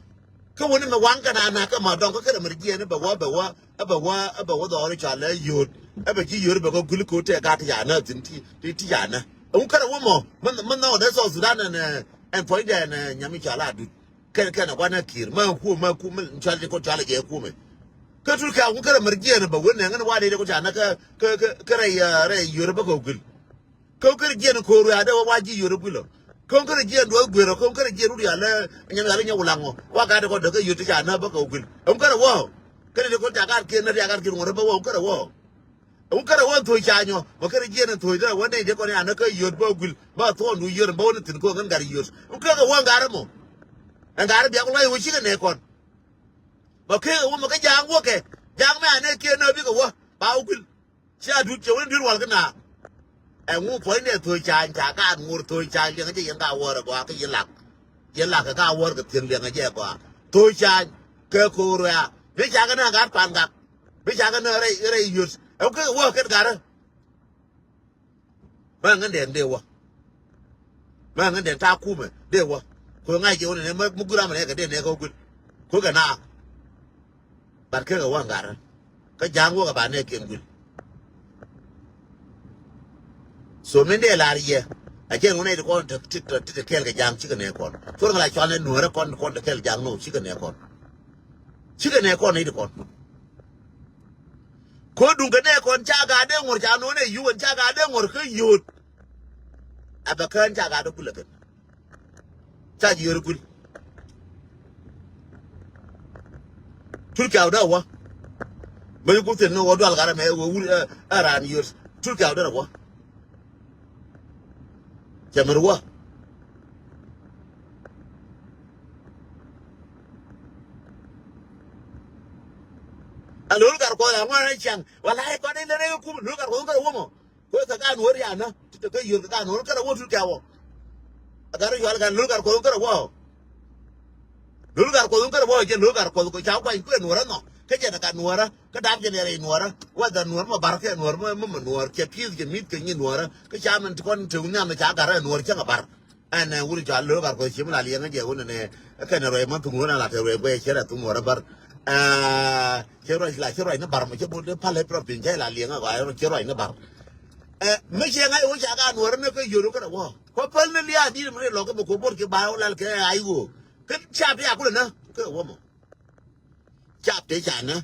Kä wuni mi waŋ kɛ na na kä ma dɔŋ kä kɛ rɛ mɛr jiɛn bɛ wä bɛ wä ɛ bɛ wä ɛ bɛ wä dhɔri ca lɛ yot. Ɛ bɛ ci yot bɛ kɛ gul ko tɛ gat ca na thi̱n ti ti ti ca na. Ɛ wun kärɛ wä mɔ mi mi nhɔk dɛ South Sudan ɛn ɛn puɔ̱nydɛ ɛn nyami ca la dut. Kɛn kɛn a guanɛ ki̱i̱r ma ku ma ku ma cual jɛ kɔn cual jɛ kumɛ. Kä Turkia wun kärɛ mɛr jiɛn bɛ wen nɛ ŋän wa dee jɛ kɔn ca na kä kä kä kä rɛy rɛy yio̱r bä kɛ wä guil. Kä wun kärɛ jiɛn ko̱o̱r wiaa dee wa wa ji̱ yio̱r bä guil ɔ. Kä wun kärɛ jiɛn duɔth guer ɔ kä wun kärɛ jiɛn wut yalɛ nyam yalɛ nyɛ wulaŋ ɔ wa gat jɛ kɔn dee kä yio̱r ti ca na bä kɛ wä guil. Wun kärɛ wä ɔ. Kärɛ jɛ kɔn ca gat kiɛn na ria gat kiɛn ŋuɔ̱t bä wä wun kärɛ wä ɔ. Wun kärɛ wä thoi ca nyɔ mɔ kärɛ jiɛn thoi dee wä nɛy dee kɔn ya na kä yio̱r bä guil bä thuɔn du yio̱r bä wä ni thi̱n ko̱ ŋän gat yio̱r. Wun kärɛ wä ŋa̱r mɔ. Ɛn gat bia kɔn wa yɛ wä cikɛ nɛ kɔn. Ba kek a wä ma kä ja̱a̱ŋ wä kɛ ja̱a̱ŋ mɛ anɛ kiɛ nä bikɛ wä ba wä kuil. Cia dut cɛ wä ni duer wal kä na. Ɛŋu puɔ̱nydɛ thöc ca̱a̱ny ca gaat ŋor thöc ca̱a̱ny liɛŋɛ jɛ yɛn ka wäär ɛ gɔaa kä yɛn lak. Yɛn lak kɛ ka wäär kɛ thiäŋ liɛŋɛ jɛ ɛ gɔaa thöc ca̱a̱ny. Kɛ ko̱o̱r wɛa mi ca kɛ nä gat pan gak. Mi ca kɛ nä rɛy rɛy yöt ɛŋu kek a wä kɛn gat ɛ. Mɛ ŋän dɛn dee wä. Mɛ ŋän dɛn ta̱a̱ kumɛ dee wä. Kuɛ ŋa̱c jɛ wä nɛ mɛ mi gui̱r amɛ nɛ kɛ dee nɛ kɛ wä gui̱r. Kuɛ kɛ na. Bat kɛ kɛ wä ŋa̱rä. Kä ja̱a̱ŋ wä kɛ ba nɛ kiɛn gui̱r. So min dee lar yɛ. A jɛn wä nɛ ti kɔn ti ti ti kɛɛl kɛ ja̱a̱ŋ cikɛ nɛ kɔn. Cuɔr ŋä la cual nɛ nuɔrɛ kɔn kɔn ti kɛɛl ja̱a̱ŋ nɔ cikɛ nɛ kɔn. Cikɛ nɛ kɔn nɛ ti kɔn. Ko duŋ kɛ nɛ kɔn ca gaa dee ŋuɔr ca nɔ nɛ yuwɛn ca gaa dee ŋuɔr kä yot. A bɛ kään ca gaa dee kulɛ kɛn. Ca jiöör kul. Turkia wä dee wä. Bä yi ku thi̱n ni wä dual gat ɛmɛ wä wur ɛ ran yot. Turkia wä dee wä. Cɛ mɛr wä. A lo̱l gat kuɔth a ŋuan a ciaŋ wala a kɔn in lɛ rɛy kum lo̱l gat kuɔth in kärɛ wä mɔ. Kuɛ kɛ gat nuɔr ya nä ti te kä yio̱r kɛ gat nuɔr kärɛ wä Turkia wä. A gat rɛ yual gat lo̱l gat kuɔth in kärɛ wä. Lo̱l gat kuɔth in kärɛ wä jɛ lo̱l gat kuɔth kɛ ca kuany kuɛ nuɔrä nɔ kä jɛ nɛ gat nuɔrä. Kä dap jɛ nɛ rɛy nuɔrä wä dhan nuɔr mɛ bar kɛ nuɔr mɛ mɛ nuɔr cɛ pi̱th jɛ mi̱th kɛ nyi nuɔrä kä ca mɛn ti kɔn te wun nhiam ca gat rɛ nuɔr cäŋ a bar. Ɛn ɛ wuri ca lo̱k ar kɔ ciem la liɛŋ jɛ wun nɛ kɛn ruɛy mɔ thum wun a la te ruɛy guɛy cɛ rɛ thum wun a bar. Ɛ cɛ ruɛy la cɛ ruɛy ni bar mɔ cɛ bot de pal ɛ pin cɛ la liɛŋ a gɔaa cɛ ruɛy ni bar. Ɛ mi cɛ ŋa̱c wun ca ka nuɔr ni kä yio̱r kɛ rɛ wä kɔ päl ni lia̱a̱ di̱t mi ri lɔk kɛ bɛ ko bot ki ba wun lal kɛ ay wun kɛ ca bi a kulɛ na kɛ wä mɔ. Cap tëë ca nä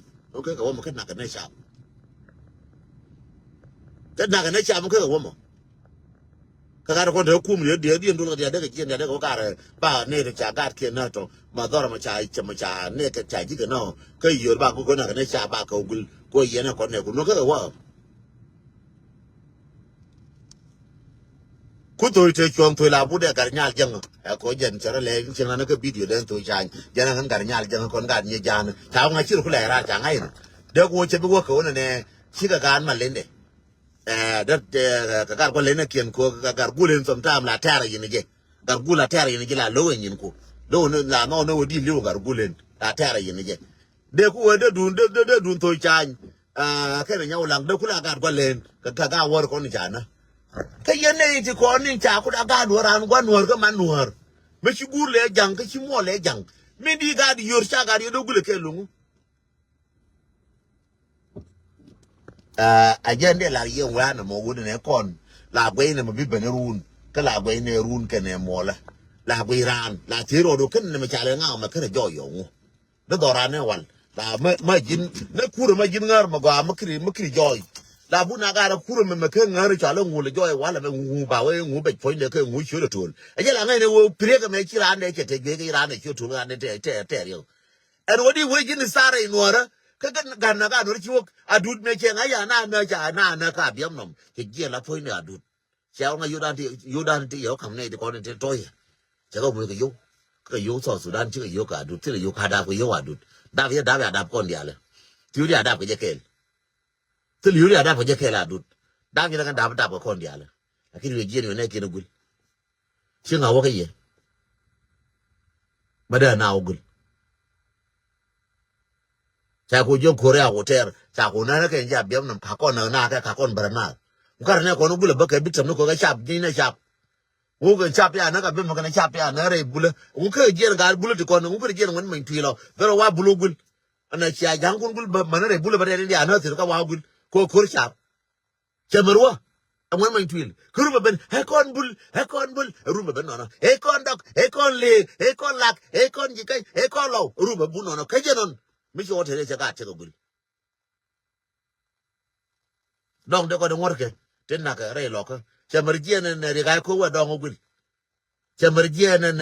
kä kɛ wä mɔ kä nak kɛ nɛ cap. Kä nak kɛ nɛ cap kä kɛ wä mɔ. Kä gat kɔn te kum diɛ diɛ diɛ dul kɛ diɛ dee kɛ jiɛn diɛ dee kɛ wä gat ba nɛ kɛ ca gat kiɛ nä tɔ ma dhɔr ma ca cɛ ma ca nɛ kɛ ca ji̱ kɛ nɔ kä yio̱r ba kɛ kɛ nak kɛ nɛ cap ba kɛ wä gul kɛ wä yɛn kɔn nɛ ku nɔ kä kɛ wä. Ku thoi te cuɔ̱ŋ thoi la but ɛ Gat Nyal Jäŋ. Ɛ kɔ jɛn cɛ rɔ lɛ cieŋ an kä bidio den thoi cany. Jɛn an Gat Nyal Jäŋ kɔn gat nyɛ jan. Ca ŋa cir ku lɛ ran ca ŋa in. Dee ku cɛ bi wä kɛ wä nɛ cikɛ gan ma lindɛ. Ɛ dee kɛ gat kɔ lindɛ kiɛn ko kɛ gat gul in sometime la tɛrɛ yin jɛ. Gat gul la tɛrɛ yin jɛ la low in yin ku. Low in la nɔ nɔ wä di liw gat gul in la tɛrɛ yin jɛ. Dee ku wee dee dun dee dee dun thoi cany. Aa kɛnɛ nyɛ wulaŋ dee ku la gat gua̱n len kɛ kɛ gaa wäär kɔn ca nä. Kä yɛn nɛ i̱ ti kɔn ni ca ku da gaa nuɔ̱ɔ̱r an gua̱n nuɔ̱ɔ̱r kä man nuɔ̱ɔ̱r. Mɛ ci guur lɛ ja̱ŋ kä ci muɔl lɛ ja̱ŋ. Min di gat yio̱r ca gat yio̱r dee gulɛ kɛ luŋu. Aa a jɛn dee lar yɛn wee an mɔ wut nɛ kɔn la guɛy nɛ mɛ bi ben run kä la guɛy nɛ run kɛnɛ muɔlɛ. La guɛy raan la thier rɔɔd wä kɛn nɛ mɛ ca lɛ ŋa̱ mɛ kɛnɛ jɔɔy yɔŋu. Dee dhɔran ni wal la ma ma ji̱n ni kurɛ ma ji̱n ŋa̱r ma gɔaa ma kiri ma kiri jɔɔy. La bun a gat a kurɛ mɛ mɛ kä ŋa̱r cɔal i̱ ŋul jɔɔy wal mɛ ŋu ba wee ŋu bɛc puɔ̱nydɛ kä ŋu ciöt a to̱l. Ɛ jɛ la ŋäcnɛ wee piriek ɛmɛ ci raan dee cɛ tɛc guic kä ci raan dee ciöt a to̱l raan dee tɛɛr riɛk. Ɛn wä di wee ji̱n i̱ thaar rɛy nuɔ̱ɔ̱rä kä gat na gat nuɔ̱ɔ̱rä ci wä Adut mɛ cɛ ŋa̱c ya na nä ca na nä ka biɛm nɔm cɛ jiɛn la puɔ̱nydɛ Adut. Cia ŋa yo̱dan ti, yo̱dan ti yɛ wä kam nɛy ti kɔn ti tɔ̱ yɛ. Cɛ kɛ muc kɛ yo̱w. Kɛ yo̱w South Sudan cikɛ yo̱w kɛ Adut, thilɛ yo̱w ka dap kɛ yo̱w Adut. Dap yɛ dap yɛ dap kɔn diaalɛ. Thiöri a dap kɛ jɛ kɛɛl. Thil yuri a dap kɛ jɛ kɛɛl Adut. Dap yɛ lɛ kɛn dap dap kɛ kɔn diaalɛ. Lakin yɛ jiɛn yɛ nɛ kiɛn a guil. Ci ŋa wä kɛ yɛ. Bä dee na wä guil. Ca ku jiɔŋ ko̱ri a ku tɛɛr. Ca ku nɛn kɛ jɛ a biɛm nam ka kɔn na na kɛ ka kɔn bärɛ na. Ku kar nɛ kɔn guil a bä kɛ bi tɛm ni kɔ kɛ cap ji̱n nɛ cap. Ŋu kɛ cap ya nä ka bi mɛ kɛn cap ya nä rɛy bulä. Ŋu kɛ jiɛn gaa bulä ti kɔn ŋu kɛ jiɛn ŋuɛn mɛny tuilɔ. Bɛ rɔ wa bulä guil. Ɛn a cia ja̱ŋ kun gul bä män rɛy bulä bä rɛy ni dia nä thir ka wa gul ko kor cap. Cɛ mär wä. Ɛŋuɛn many tuil kä rum bä ben ɛ kɔn bul ɛ kɔn bul ɛ rum bä ben nɔnɔ ɛ kɔn dɔk ɛ kɔn leek ɛ kɔn lak ɛ kɔn ji̱ käc ɛ kɔn lɔw ɛ rum bä bun nɔnɔ kä jɛ nɔn. Mi ci wä te rɛy cɛ ka cɛ kɛ gul. Dɔŋ dee kɔn ŋuɔ̱tkɛ tin nakɛ rɛy lɔkä. Cɛ mär jiɛn ɛn riɛk a ko̱ wä dɔŋ wä guil. Cɛ mär jiɛn ɛn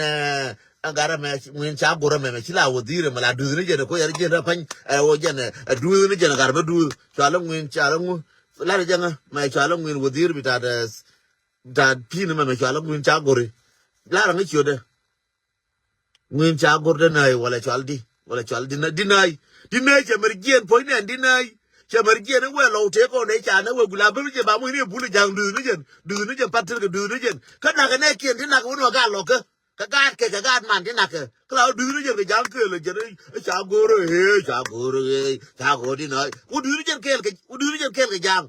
ɛn garɛ mɛ ŋuin ca gurɛ mɛ mɛ ci la wä dhirɛ mɛ la duthni jɛn ko yɛr jiɛn rɛ pany ɛ wä jɛn ɛ duthni jɛn garɛ mɛ duth cualä ŋuin cualä ŋu. Larɛ jɛŋä mɛ cualä ŋuin wä dhir bi tat ɛ tat pi̱n mɛ mɛ cualä ŋuin ca guri. Larɛ ŋä ciötdɛ. Ŋuin ca gor di nai wala cual di wala cual di nai di nai di nai cɛ mɛr jiɛn puɔ̱ny nɛn di nai. Cɛ mɛr jiɛn iwɛ lɔw tëë kɔn dee ca nɛ wɛ gula bä mi jɛ ba muc ni bul ja̱ŋ duth ni jɛn duth ni jɛn pat tël kɛ duth ni jɛn kä nakɛ nɛ kiɛn ti nakɛ wä ni wä gat lɔkä. Kɛ gat kɛ kɛ gat man ti nakɛ kä la wä duth ni jɛn kɛ ja̱ŋ kɛɛl jɛn. Ca gor ee ca gor ee ca gor di nai wä duth ni jɛn kɛɛl kɛ wä duth ni jɛn kɛɛl kɛ ja̱ŋ.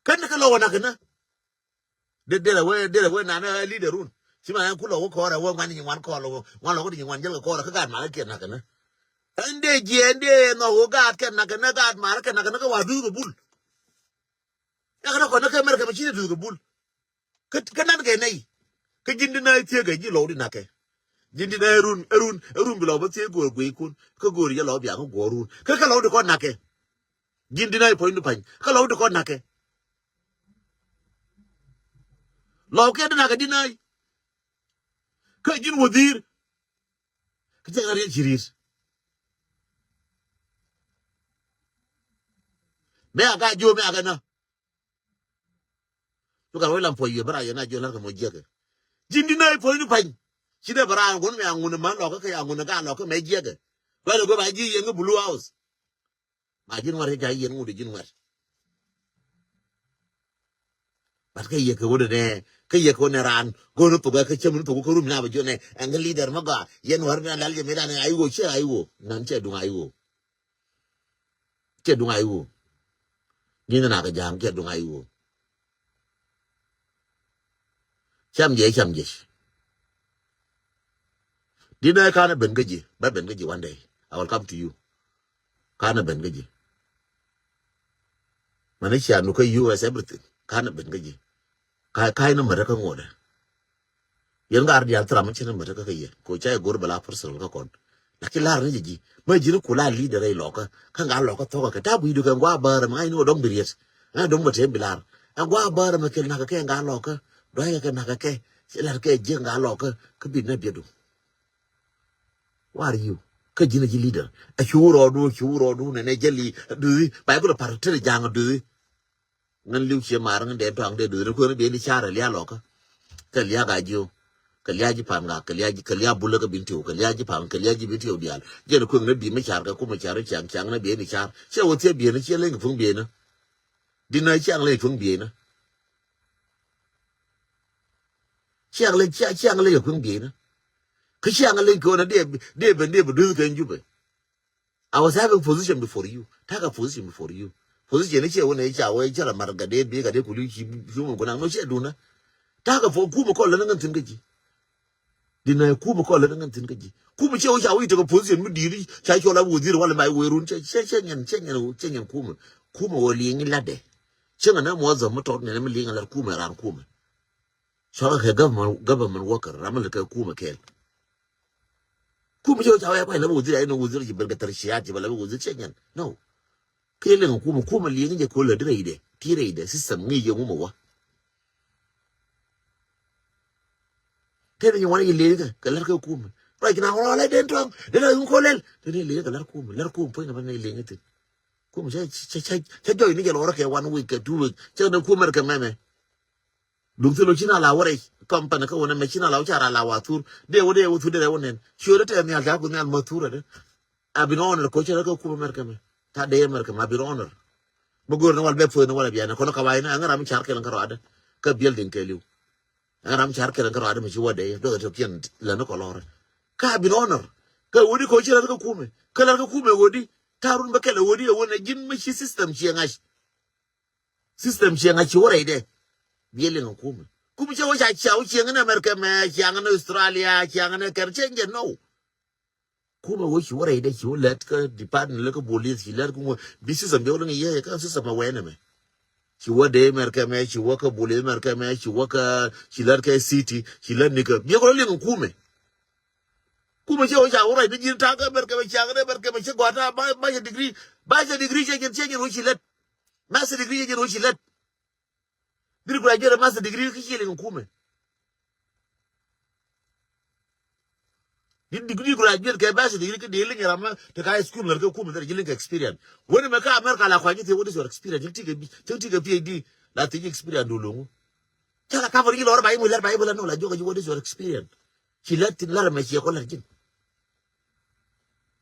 Kä ni kɛ lɔw wä nakɛ nä. Dee dee la wee dee la wee nanɛ ɛ leader run. Ci ma ɛn kulɔ wä kɔrɛ wä ŋuan ni ŋuan kɔrɛ wä ŋuan lɔ wä ni ŋuan jäl kɛ kɔrɛ kä gaat marä kɛ nakɛ nä. Ɛn dee jiɛ ɛn dee nɔ wä gaat kɛ nakɛ nä gaat marä kɛ nakɛ nä kä wa duth kɛ bul. Ɛ kɛ nä kɔn nä kɛ mɛr kɛ mɛ ci ni duth kɛ bul. Kä kä nan kɛ nɛy. Kä ji̱n di nä thiee kɛ ji̱ lɔw di nakɛ. Ji̱n di nä ɛ run ɛ run ɛ run bi lɔw bä thiee go̱o̱r guiy kun kä go̱o̱r yɛ lɔw biaŋ kä go̱o̱r run kä kä lɔw di kɔn nakɛ. Ji̱n di nä puɔ̱ny di pa̱ny kä lɔw di kɔn nakɛ. Lɔw kɛ di nakɛ di nä. Kä ji̱n wä dhir. Kä cɛ ɣän riɛk ci ri̱t. Mɛ a ka jiö mɛ a kɛ nä. Cu gat wec lam puɔc yɛ bä ra yɛ na jiö la̱r kɛ mɔ jiɛkɛ. Ji̱n di nä i̱ puɔ̱ny ni pa̱ny. Ci dee bä ra ŋun mɛ a ŋun man lɔkä kɛ a ŋun ka lɔkä mɛ jiɛkɛ. Bä lɛ go̱ ba ji̱ yɛn kä Blue House. Ma ji̱n ŋuɛt ca yɛn ŋut ji̱n ŋuɛt. Bat kä yɛ kɛ wä dee nɛ kä yɛ kɛ wä nɛ raan go̱n thok ɛ kä cäm ni thok kä rum na bä jiö nɛ ɛn kä leader mä gɔaa yɛn wär na lal jɛ mi dan ɛ ay wo cɛ ay wo nan cɛ duŋ ay wo. Cɛ duŋ ay wo. Ni na kɛ ja̱a̱ŋ cɛ duŋ ay wo. Cam jɛ cam jɛ. Di nɛ kanɛ ben kä ji̱ bä ben kä ji̱ one day. I will come to you. Kanɛ ben kä ji̱. Mani cia nu kä U S everything. Kanɛ ben kä ji̱. Ka ka̱y ni märä kä ŋuɔdɛ. Yɛn gar diaal thil ram mi cin mät kä kɛ yɛ ko ca yɛ go̱r bɛ la personal kä kɔn. Lakin lar ni jɛ ji̱ mɛ ji̱ ni ku la leader rɛy lɔkä kä ŋa lɔkä thɔkä kɛ ta̱a̱ gui̱du kɛ ŋua bäär mɛ ŋa̱c ni wä dɔ̱ŋ bi riet ŋa̱c dɔ̱ŋ bɛ tɛm bi lar. Ɛ ŋua bäär mɛ kɛl nakä kɛ ŋa lɔkä dua̱c kɛ kɛ nakä kɛ ci lar kɛ ji̱ ŋa lɔkä kä bi nɛ biɛdu. War you kä ji̱ ni ji̱ leader ɛ cu rɔɔdu cu rɔɔdu nɛ nɛ jɛli duthi ba yɛ kulɛ par tɛr ja̱a̱ŋ duthi. Ŋän li̱w cie mar ŋän dee tɔaŋ dee duth ni kuäär ni dee ni car ɛ lia̱a̱ lɔkä. Kɛ lia̱a̱ ka jiö kɛ lia̱a̱ ji̱ pa̱a̱n ŋak kɛ lia̱a̱ ji̱ kɛ lia̱a̱ bulä kɛ bin tiw kɛ lia̱a̱ ji̱ pa̱a̱n kɛ lia̱a̱ ji̱ bin tiw diaal. Jɛn kuäŋ ni bi mi car kɛ kumɛ car i̱ ciaŋ ciaŋ ni bi ni car ciɛ wä thiee bieyni ciɛ leny kɛ puŋ bieyni. Di nä ciaŋ leny puŋ bieyni. Ciaŋ leny ciaŋ leny kɛ puŋ bieyni. Kä ciaŋ leny kɛ wä na dee dee ben dee bi duth kɛ jupɛ. I was having position before you. Ta̱a̱ kɛ position before you. Position ni ciɛ wä ni ca wä ca la mar gatdɛ bi gatdɛ kuli ci ci mun kunaŋ no ciɛ duna. Ta̱a̱ kɛ fo kumɛ kɔl lɛ ni ŋän thin kä ji̱. Di na kumɛ kɔl lɛ ni ŋän thin kä ji̱. Kumɛ ciɛ wä ca wä itek kɛ position mi di̱i̱t ca cɔl a wä dhir wala ma wä run ciɛ ciɛ ciɛ nyɛn ciɛ nyɛn ciɛ nyɛn kumɛ. Kumɛ wä liŋ latdɛ. Ciɛ ŋän ni muɔth dhɔm mi tɔt ni mi liŋ lat kumɛ ran kumɛ. Cɔalkɛ kɛ government, government worker ram mi lät kɛ kumɛ kɛɛl. Kumɛ cɛ wä ca wä ya kuany lɛ bi wä dhir a inɔ wä dhir ci ben kɛ thɛr ciaat ci bɛ lɛ bi wä dhir cɛ nyɛn. No. Kɛ liŋ kumɛ kumɛ liŋ jɛ ko lät rɛydɛ ti rɛydɛ system ŋi̱i̱c yɛ ŋumɛ wä. Tɛn ni ŋuan yɛ liŋ kɛ kɛ lät kɛ kumɛ. Ruac kɛ na ɣɔl lɛ den tɔŋ den a yuŋ ko lɛl tɛn ni liŋ kɛ lät kumɛ lät kumɛ puɔ̱ny na bä ni liŋ thin. Kumɛ cɛ cɛ cɛ cɛ jɔy ni jɛ lɔrä kɛ one week kɛ two week cɛ ni kumɛ kɛ mɛmɛ. Duŋ thil wä ci na la wä rɛy company kä wä nɛ mɛ ci na la wä ca ra la wa thur. Dee wä dee wä thur dee rɛ wä nɛn. Ci wä dee tɛ nhial ca ku nhial ma thur adɛ. A bin honor ko cɛ rɛ kä kum America mɛ. Ta dee America ma bin honor. Mɛ go̱o̱r ni wal bɛ puɔth ni wal bia ni kɔn ka wa inɛ ɛŋɛ ram car kɛl ŋkä rɔadɛ. Kä building kɛliw. Ɛŋɛ ram car kɛl ŋkä rɔadɛ mɛ ci wä dee dɔk tɛ kiɛn lɛ ni kɔ lɔrɛ. Ka bin honor. Kä wä di ko cɛ rɛ kä kumɛ. Kä lɛ kä kumɛ wä di. Ta run bɛ kɛl wä di wä nɛ ji̱n mɛ ci system ci ŋa̱c. System ciɛ ŋa ci wä rɛydɛ. Biɛ liŋ kumɛ. Kumɛ cɛ wä ca ca wä ciɛ ŋä ni America mɛ, ciɛ ŋä ni Australia, ciɛ ŋä ni kɛr cɛ jɛ nɔw. Kumɛ wä ci wä rɛydɛ ci wä lɛt kä department lɛ kä police ci lɛt kä ŋuɔ bi system biɛ wä liŋ yɛ kä system mɛ wɛnɛ mɛ. Ci wä dee America mɛ, ci wä kä police America mɛ, ci wä kä ci lɛt kä city, ci lɛt ni kä biɛ wä liŋ kumɛ. Kumɛ cɛ wä ca wä rɛy ni ji̱n ta̱a̱ kä America mɛ, ciɛ ŋä ni America mɛ cɛ gɔaa ta̱a̱ ba cɛ degree, ba cɛ degree cɛ jɛn cɛ jɛn wä ci lɛt. Master degree jɛ jɛn wä ci lɛt. Diri graduate master degree ki ci liŋ kumɛ. Di degree graduate kɛ master degree ki di liŋ ram ma te ka high school lar kɛ kumɛ dara ji liŋ kɛ experience. Wani mɛ ka America la kwa ji te what is your experience? Ti kɛ bi, ti kɛ P H D la te ji experience du luŋu. Cɛ la cover ji lɔr ba yi mu lar ba yi mu lar no la joga ji what is your experience? Ci lar tin lar mɛ ci ko lar jin.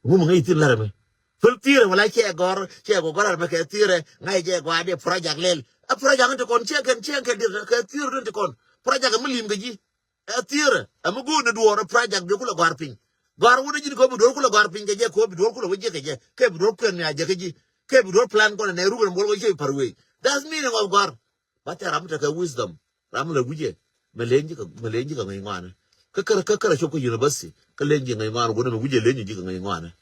Ŋum ŋäc thi̱n la̱rä mi. Thol thi̱i̱rä wala cɛ gɔ̱r, cɛ gɔ̱r gɔ̱r la̱rä mi kɛ thi̱i̱rä, ŋa̱c jɛ gɔaa di project lɛl. A project ni ti kɔn cɛ kɛn, cɛ kɛn di̱t kɛ thi̱i̱rä ni ti kɔn. Project mi lim kɛ ji̱. Ɛ thi̱i̱rä, ɛ mi go̱o̱r ni duɔ̱ɔ̱r project bi kulɛ gɔ̱a̱r piny. Gɔ̱a̱r wut ni ji̱n kɛ bi duɔ̱ɔ̱r kulɛ gɔ̱a̱r piny kɛ jɛ, kɛ bi duɔ̱ɔ̱r kulɛ wä jɛ kɛ jɛ, kɛ bi duɔ̱ɔ̱r kuɛn ni a jɛ kɛ ji̱, kɛ bi duɔ̱ɔ̱r plan kɔn nɛ rukɛ ni muɔl wä cɛ bi pa̱r wee. That's meaning of gɔ̱a̱r. Ba tɛ ram tekɛ wisdom. Ram la wi̱cɛ. Mɛ len ji̱ kɛ, mɛ len ji̱ kɛ ŋäc ŋɔanɛ. Kä kärɛ, kä kärɛ cop kä university. Kä len ji̱ ŋäc ŋɔanɛ, gunɛ mɛ wi̱cɛ len ji̱ kɛ ŋäc ŋɔanɛ.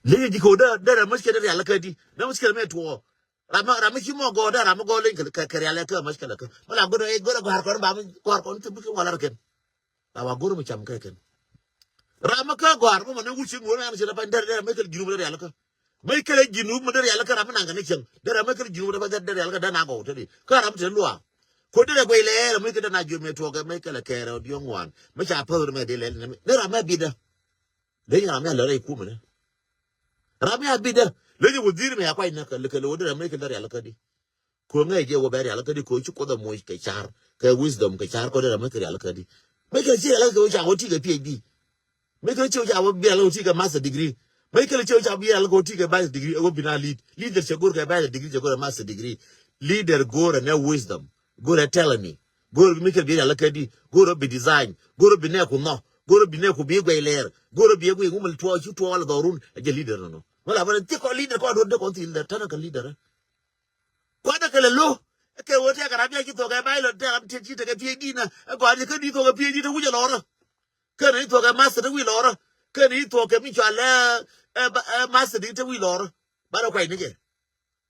Len ji̱ kɛ wä dee, dee ram mushkila dee rial kä di. Dee mushkila mɛ tuɔ. Ram, ram ci mɔ gɔɔ dee ram gɔɔ len kɛ, kɛ, kɛ rial kä mushkila kä. Mɛ la gunɛ, gunɛ gɔ̱a̱r kɔn ba mi, gɔ̱a̱r kɔn ti bikɛ wala rɛ kɛn. La wa go̱r mi cam kɛ kɛn. Ram mi kä gɔ̱a̱r mi mɔ ni wut ci ŋuɔ̱n ɛn ci la pany dɛr dɛr mi kɛl junub dɛr yal kä. Mi kɛl junub mi dɛr yal kä ram mi naŋ kɛ ni cieŋ. Dɛr ram mi kɛl junub dɛr dɛr yal kä dɛr na gɔw tɛdi. Kä ram tɛ luaak. Ko dɛr guɛy lɛ ram mi kɛ dɛr na jiöm mi tuɔk mi kɛl kɛɛrɛ diɔŋ ŋuan. Mi ca päth mi dee lɛl ni ram mi bidä. Leny ram mi a lɛ rɛy kumɛ ni. Ram mi a bidä. Leny wä dhir mi a kuany ni kɛ lɛ wä dɛr ram mi kɛl dɛr yal kä di. Ko ŋäc jɛ wä bɛ rial kä di ko ci Kuoth a moc kɛ car kɛ wisdom kɛ car kɔ dee ram mi kɛ rial kä di. Mi kɛ ci rial kä wä ca wä ti kɛ P H D. Mi kɛ ci wä ca wä bi rial kä wä ti kɛ master degree. Mi kɛ ci wä ca bi rial kä wä ti kɛ master degree. Ɛ wä bi na lead. Leader cɛ go̱r kɛ bachelor degree cɛ go̱r kɛ master degree. Leader go̱r ɛ nɛ wisdom. Go̱r ɛ talent ni. Go̱r mi kɛ bi rial kä di. Go̱r ɛ bi design. Go̱r ɛ bi nɛ ku nhɔ. Go̱r ɛ bi nɛ ku bi guɛy lɛɛr. Go̱r ɛ bi guɛy ŋumɛl tuɔ ci tuɔ wala dhɔrun. Ɛ jɛ leader nɔnɔ. Wala bɛ ti kɔ leader kɔ dot de kɔ ti leader. Tana kɛ leader. Kuanɛ kɛ lɛ lo̱. Kɛ ɣöö tɛkɛ ram yɛ ci thuɔ̱k ɛ bailɔt tɛkɛ ram tiɛt ci tekɛ P H D nä. Ɛ gɔaa ni kä ni thuɔ̱k ɛ P H D te wi̱c ɛ lɔrä. Kä ni thuɔ̱k ɛ master te wi̱c lɔrä. Kä ni thuɔ̱k ɛ mi cɔal ɛ, ɛ, ɛ master di te wi̱c lɔrä. Banɛ kuay ni jɛ.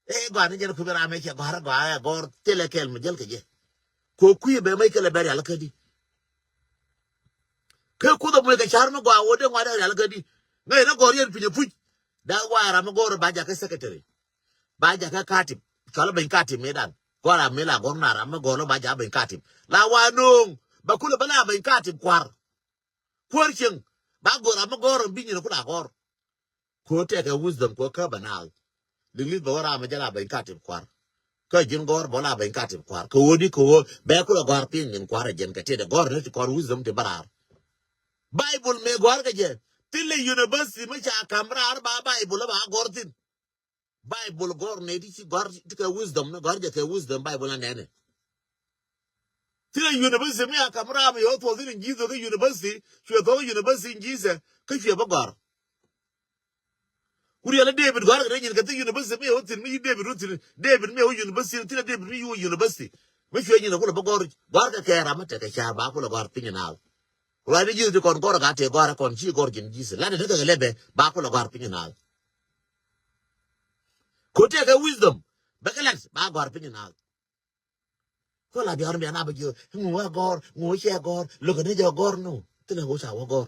Ɛ gɔaa ni jɛ ni kui̱ bi ram ɛ cɛ gɔ̱a̱r ɛ gɔaa ɛ gɔ̱r thilɛ kɛl mi jäl kɛ jɛ. Kɛ kui̱ bɛ mec kɛl ɛ bɛ rial kä di. Kɛ Kuoth ɛ muec kɛ car mi gɔaa wä dee ŋuat ɛ rial kä di. Ŋäc ni gɔ̱r yɛn piny ɛ puc. Dak wa ram mi gɔ̱r ba jakä secretary. Ba jakä katip. Cɔl beny katip mi dan. Gɔr a mi la gɔr na ram mi gɔr lo ba jakä beny katip. La wa no̱o̱ŋ. Ba kulɛ ba la beny katip kuar. Kuar cieŋ. Ba gɔr a mi gɔr bi nyin kula gɔr. Ko tɛkɛ wisdom ko kä ba nal. Liŋ li̱th ba wä ram mi jɛ la beny katip kuar. Kä ji̱n gɔr bä la beny katip kuar. Kä wä di kä wä bɛ kulɛ gɔr piny nyin kuar a jɛn kɛ tëdɛ gɔr ni ti kɔr wisdom ti ba rar. Bible mi gɔr kɛ jɛ. Thilɛ university mi ca kam rar ba Bible ba gɔr thin. Bible gɔr nɛ ti ci gɔr ti kɛ wisdom ni gɔr jɛ kɛ wisdom Bible na nɛnɛ. Thilɛ university mi a kam ram yɛ wä thuɔth in Jesus kä university cuɛ thuɔth kä university in Jesus kä cuɛ bä gɔr. Ku riɛl David gɔr kɛ rɛ nyin kɛ thi university mi yɛ wä thin mi yi David wä thin David mi yɛ wä university thilɛ David mi yi wä university. Mi cuɛ nyin a kulɛ bä gɔr gɔr kɛ kɛ ram mi tekɛ ca ba kulɛ gɔr piny nal. Ruac ni ji̱th ti kɔn gɔr ka tëë gɔr kɔn ci gɔr ji̱n ji̱th lat ni tekɛ lɛpɛ ba kulɛ gɔr piny naath. Ko tëë kɛ wisdom bɛ kɛ lat ba gɔr piny naath. Ko la biar mi ana bɛ ji̱ ŋu wä gɔr ŋu cɛ gɔr lokä ni jɛ gɔr nu thilɛ ŋu ca wä gɔr.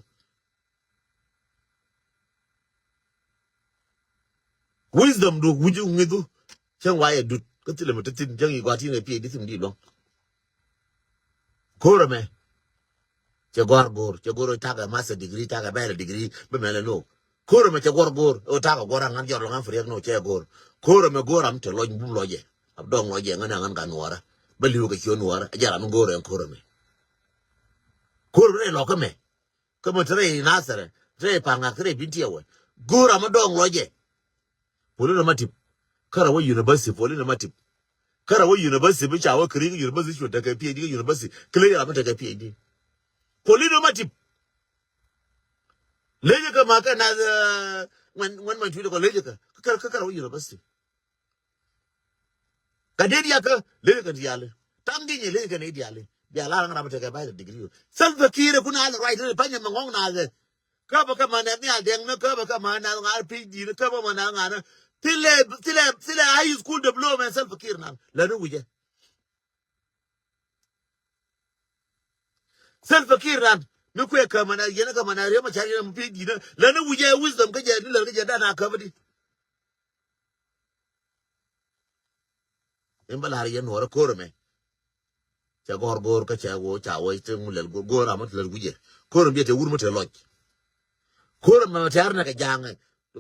Wisdom du wi̱c ŋi̱thu. Cäŋ wa yɛ dut kä thilɛ mi ti thin cäŋ yi gɔaa tin kɛ P H D thim di luɔ̱ŋ. Ko̱r ɛmɛ cɛ gɔ̱a̱r go̱o̱r cɛ go̱o̱r takɛ master degree takɛ bachelor degree bä mɛlɛ no. Ko̱r ɛmɛ cɛ gɔ̱a̱r go̱o̱r ɛ wä takɛ gɔ̱a̱r aŋan jɔr lɔŋ an firiɛk no cɛ go̱o̱r. Ko̱r ɛmɛ go̱o̱r am te lɔc bum lɔcɛ. Ab dɔŋ lɔcɛ ŋän aŋan gan nuɔrä. Bä li̱w kɛ ciöt Nuäärä, a jɛ ram mi go̱o̱rɛ ɛn ko̱r ɛmɛ. Ko̱r ɛmɛ rɛy lɔkä mɛ. Kä mɛ te rɛy Nathɛrɛ, te rɛy Pa̱l Ŋa̱k, te rɛy Bintiɛwɛ. Go̱o̱r ram mi dɔ̱ŋ lɔcɛ. Polino Matip. Kärɛ wä university, Polino Matip. Kärɛ wä university, bi ca wä kɛ ri̱k university, cu tekɛ P H D kɛ university. Kɛ ley ram mi tekɛ P H D. Polino Matip. Ley jɛ kɛ ma kɛ nath, eh, ŋuɛn, ŋuɛn ma cui̱dɛ kɔ ley jɛ kɛ. Kärɛ, kärɛ wä university. Ka dee diakä ley jɛ kɛ diaali. Taŋ di nyɛ ley jɛ kɛ ni diaali. Bia lar ŋa̱ ram mi tekɛ bachelor degree. Salva Kiir kun a lɛ ruac ni panyɛ mɛ ŋɔŋ nathɛ. Kä bä kä ma nɛth nhial dɛŋ ni, kä bä kä ma nɛth ŋa̱r P H D ni, kä bä ma nɛth ŋa̱r ni. Thilɛ, thilɛ, thilɛ high school diploma in Salva Kiir nan. Lɛ ni wi̱cɛ. Salva Kiir nan. Mi kuɛ kä ma nɛth yɛn kä ma nɛth Riek Machar yɛn P H D ni. Lɛ ni wi̱cɛ wisdom kä jɛ ni lɛ kä jɛ dan a kä bä di. In bä la̱r yɛn Nuɔrä ko̱r ɛmɛ. Cɛ gɔ̱r go̱r kä cɛ wä ca wä te ŋu lɛl go̱r, go̱r amä te lɛl wi̱cɛ. Ko̱r ɛmɛ biɛ te wur mä te lɔc. Ko̱r ɛmɛ tɛr nɛ kɛ ja̱a̱ŋ.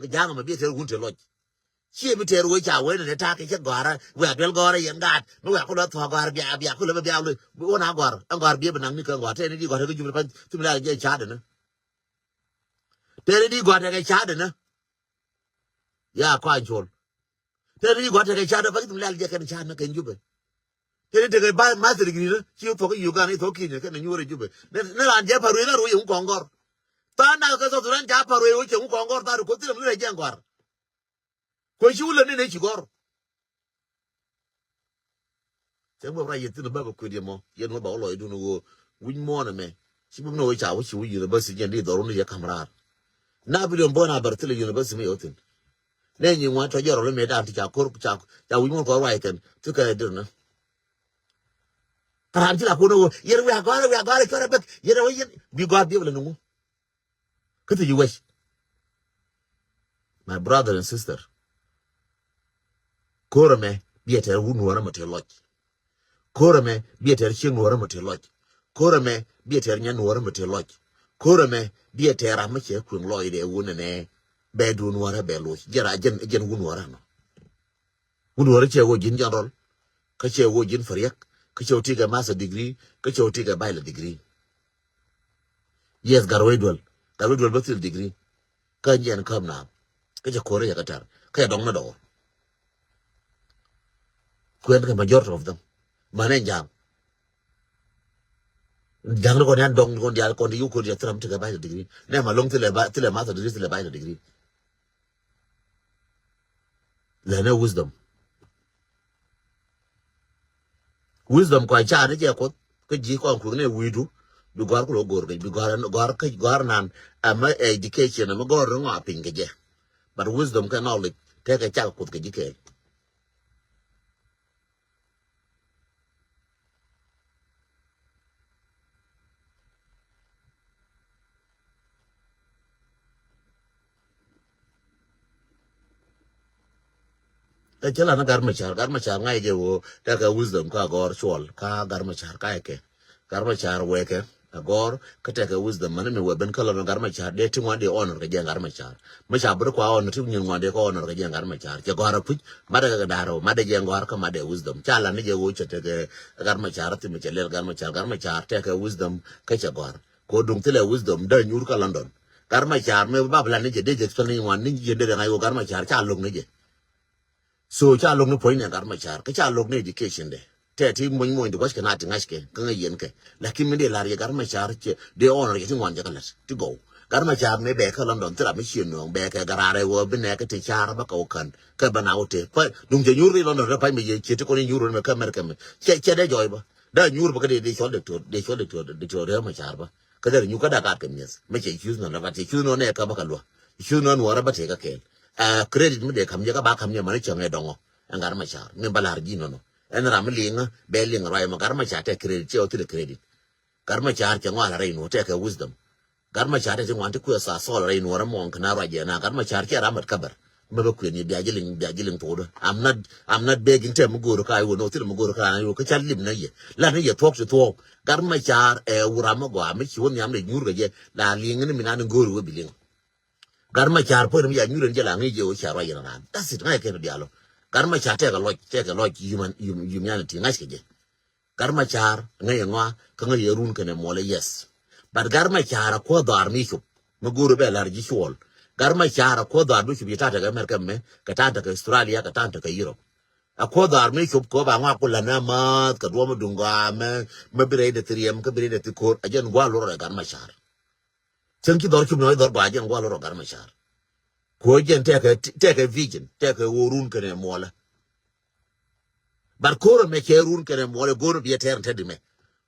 Kɛ ja̱a̱ŋ ɛmɛ biɛ te wun te lɔc. Ciɛ mi tɛr wä ca wä nɛ ta̱a̱ kɛ cɛ gɔ̱rä. Wɛ a duel gɔ̱rä yɛn gaat. Mi wɛ a kulɛ thuɔ̱k gɔ̱rä bia, bia kulɛ bia, bia wä na gɔ̱r. Ɛn gɔ̱r biɛ bi naŋ ni kɛ gɔ̱r. Tɛn ni di gɔ̱r te kɛ jup pany. Thim la jɛ ca̱a̱dɛ nä. Tɛn ni di gɔ̱r te kɛ ca̱a̱dɛ nä. Ya kɔaŋ col. Tëë ni gɔ̱a̱t tekɛ ca̱a̱t ɔ, bä ki thum lɛl jɛ kɛn ca̱a̱t ni kɛn Jubɛ. Tëë ni tekɛ ba master degree ni ci thuɔk Uganda, ci thuɔk Kenya, kɛn nyuɔr Jubɛ. Ni, ni raan jɛ pa̱r wee la ruɔc ɛŋu kɔŋ gɔ̱r. Tha̱a̱ŋ na kɛ South Sudan ca pa̱r wee wee cɛ ɛŋu kɔŋ gɔ̱r tha̱a̱ŋ ko thilɛ mi lɛ jɛ ŋuar. Ko ci wulɛ ni ne ci gɔ̱r. Cɛ ŋuɛp ruac yɛ thi̱n bä bä kuet yɛ mɔ yɛn ŋuɛp bä wä lɔcdun ɣöö wi̱c muɔ̱ɔ̱n ɛmɛ. Ci bä mi ni wä ca wä ci wä university jɛn di dhɔrun yɛ ka̱m raar. Na bi diɔn bä na bär thilɛ university mi yɛ wä thi̱n. Nɛ nyi ŋuan tɔ jɛ rɔl mi dan ti ca ko̱r ca, ca wi̱c muɔ̱ɔ̱n kɔ ruac kɛn ti kɛ dir ni. Raan ci la kun ɣöö yɛn wi̱i̱ a gɔ̱a̱r wi̱i̱ a gɔ̱a̱r cuɔr a bek yɛn a wä yɛn bi gɔ̱a̱r bi bä lɛ ni ŋu. Kä thiec i̱ wec. My brother and sister. Ko̱r ɛmɛ biɛ tɛr wut Nuɔ̱ɔ̱rä mɛ te lɔc. Ko̱r ɛmɛ biɛ tɛr cieŋ Nuɔ̱ɔ̱rä mɛ te lɔc. Ko̱r ɛmɛ biɛ tɛr nyɛ Nuɔ̱ɔ̱rä mɛ te lɔc. Ko̱r ɛmɛ biɛ tɛr ram mɛ cɛ kueŋ lɔcdɛ wun ɛnɛ. Bɛ duun Nuɔ̱ɔ̱rä bɛ loc. Jɛn ra jɛn, jɛn wut Nuɔ̱ɔ̱rä nɔ. Wut Nuɔ̱ɔ̱rä cɛ ɣöö ji̱n general, kä cɛ ɣöö ji̱n fariak, kä cɛ ɣöö ti kɛ master degree, kä cɛ ɣöö ti kɛ bachelor degree. Yes, gat wec duel, gat wec duel bä thil degree. Kä nyɛn käm na, kä cɛ ko̱r yɛ kä tɛr, kä cɛ dɔŋ ni dɔɔr. Kuɛn kɛ majority of them. Mänɛ ja̱a̱ŋ. Ja̱a̱ŋ ni kɔn yan dɔŋ ni kɔn diaal kɔn di yuk kɔn diaal thil ram ti kɛ bachelor degree. Nɛ ma loŋ thilɛ ba, thilɛ master degree, thilɛ bachelor degree. Lɛnɛ wisdom. Wisdom kɔn ca ni jɛ Kuoth kä ji̱ kɔn kui̱ ni wi̱i̱du. Bi gɔ̱a̱r kulɛ go̱o̱r kɛ, bi gɔ̱a̱r, gɔ̱a̱r kä, gɔ̱a̱r nan. Ɛmɛ education, ɛmɛ gɔ̱a̱r ni ŋɔa piny kɛ jɛ. But wisdom kɛ knowledge tekɛ cak Kuoth kɛ ji̱ kɛɛl. Ɛ cɛ lan ni Gat Macar, Gat Macar ŋa̱c jɛ ɣöö tekɛ wisdom kä agɔr cuɔl kä Gat Macar kä ɛkɛ. Gat Macar wekɛ agɔr kä tekɛ wisdom mani mi wee ben kä lɔn Gat Macar dee ti ŋuan dee honor kɛ jɛ Gat Macar. Mi ca bä ti kua honor ti nyin ŋuan dee kɛ honor kɛ jɛ Gat Macar. Cɛ gɔ̱a̱r a puc, madɛ kɛ da̱r ɔ, madɛ jɛ gɔ̱a̱r kä madɛ wisdom. Ca lan ni jɛ ɣöö cɛ tekɛ Gat Macar, thim cɛ lɛl Gat Macar, Gat Macar tekɛ wisdom kä cɛ gɔ̱a̱r. Ko duŋ thilɛ wisdom dee nyuur kä London. Gat Macar mi bab lan ni jɛ dee jɛ thil ni ŋuan ni jɛ dee ŋa̱c ɣöö Gat Macar ca lo̱k ni jɛ. So ca lo̱k ni puɔ̱ny ni Gat Macar, kä ca lo̱k ni education dɛ. Tɛ ti muɔ̱ny muɔ̱ny ti gua̱ckɛ na ti ŋa̱ckɛ, kä ŋäc yɛn kɛ. Lakin mi dee lar yɛ Gat Macar cɛ, dee honor yɛ ti ŋuan jɛ kɛ la̱t, ti gɔw. Gat Macar mi bɛ kä London, thil ram mi cie nööŋ, bɛ kɛ garaarɛ wä bi nɛ kɛ ti car bä kɛ wä kän, kɛ bä na wä te. Pa, duŋ cɛ nyuur ri London rɛ pa̱ny mi yɛ cie ti kɔn i̱ nyuur wä mɛ kä America mɛ. Cɛ, cɛ dee jɔɔy bä. Daa nyuur bä kä dee, dee cɔl Doctor, dee cɔl Doctor, Doctor Riek Macar bä. Kä dee nyuur kä daa gat kɛ mi̱eth. Mɛ cɛ cuth nɔ, la gat cɛ cuth nɔ nɛ kä bä kɛ luä. Cuth nɔ nuɔrä bä tee kä kɛɛl. Ɛ, credit mi dee ka̱m jɛ kä ba ka̱m jɛ mani cäŋ ɛ dɔŋɔ. Ɛn Gat Macar mi ba la̱r ji̱ nɔnɔ. Ɛn ram mi liŋä bɛ liŋ ruac mɔ Gat Macar tɛ credit, cɛ wä thilɛ credit. Gat Macar cɛ ŋɔal rɛy nuɔ̱ɔ̱r tɛ kɛ wisdom. Gat Macar tɛ ti ŋuan ti kuɛ tha thɔɔl rɛy nuɔ̱ɔ̱r ɛmɔ kɛ na ruac jɛ na Gat Macar cɛ ram mɛt käbɛr. Mɛ bɛ kuɛn yɛ bia ji̱ liŋ, bia ji̱ liŋ thuɔɔdä. I'm not, I'm not begging tɛ mi go̱o̱r ka iwä nɔ thilɛ mi go̱o̱r ka iwä kä ca lim na yɛ. La ni yɛ thuɔ̱k ti thuɔ̱k. Gat Macar ɛ wä ram mi gɔaa mi ci wä nhiam dee nyuur kɛ jɛ. La liŋ ni mi na ni go̱o̱r wä bi liŋ. Gat Macar puɔ̱ny mi ya nyuur ɛn jɛ la ŋi̱i̱c jɛ wä ca ruac yɛn raan. That's it, ŋa̱c kɛn diaal ɔ. Gat Macar tɛkɛ lɔc, tɛkɛ lɔc human, hum-, humanity, ŋa̱c kɛ jɛ. Gat Macar ŋäc yɛ ŋɔa, kä ŋäc yɛ Run kɛnɛ Muɔlɛ, yes. But Gat Macar a kuɔth dhɔaar mi cop. Mi go̱o̱r bɛ la̱r ji̱ Cuɔl. Gat Macar a kuɔth dhɔaar mi cop, yi ta̱a̱ tekɛ America mɛ, kɛ ta̱a̱ tekɛ Australia, kɛ ta̱a̱ tekɛ Europe. A kuɔth dhɔaar mi cop kɛ ɣöö ba ŋɔak ku la̱t ni amäth kɛ duɔ̱ɔ̱p mi duŋ gɔaa mɛ, mɛ bi rɛydɛ thi riɛm, kä bi rɛydɛ thi ko̱r. A jɛn gua̱a̱r luɔr rɛ Gat Macar. Cäŋ ci dhɔr cop ni ɣɔc dhɔr gɔaa, a jɛn gua̱a̱r luɔr rɛ Gat Macar. Kɛ ɣöö jɛn tɛkɛ, tɛkɛ vision, tɛkɛ ɣöö Run kɛnɛ Muɔlɛ. But ko̱r ɛmɛ cɛ Run kɛnɛ Muɔlɛ go̱o̱r mi bi ɛ tɛɛr in tädi mɛ.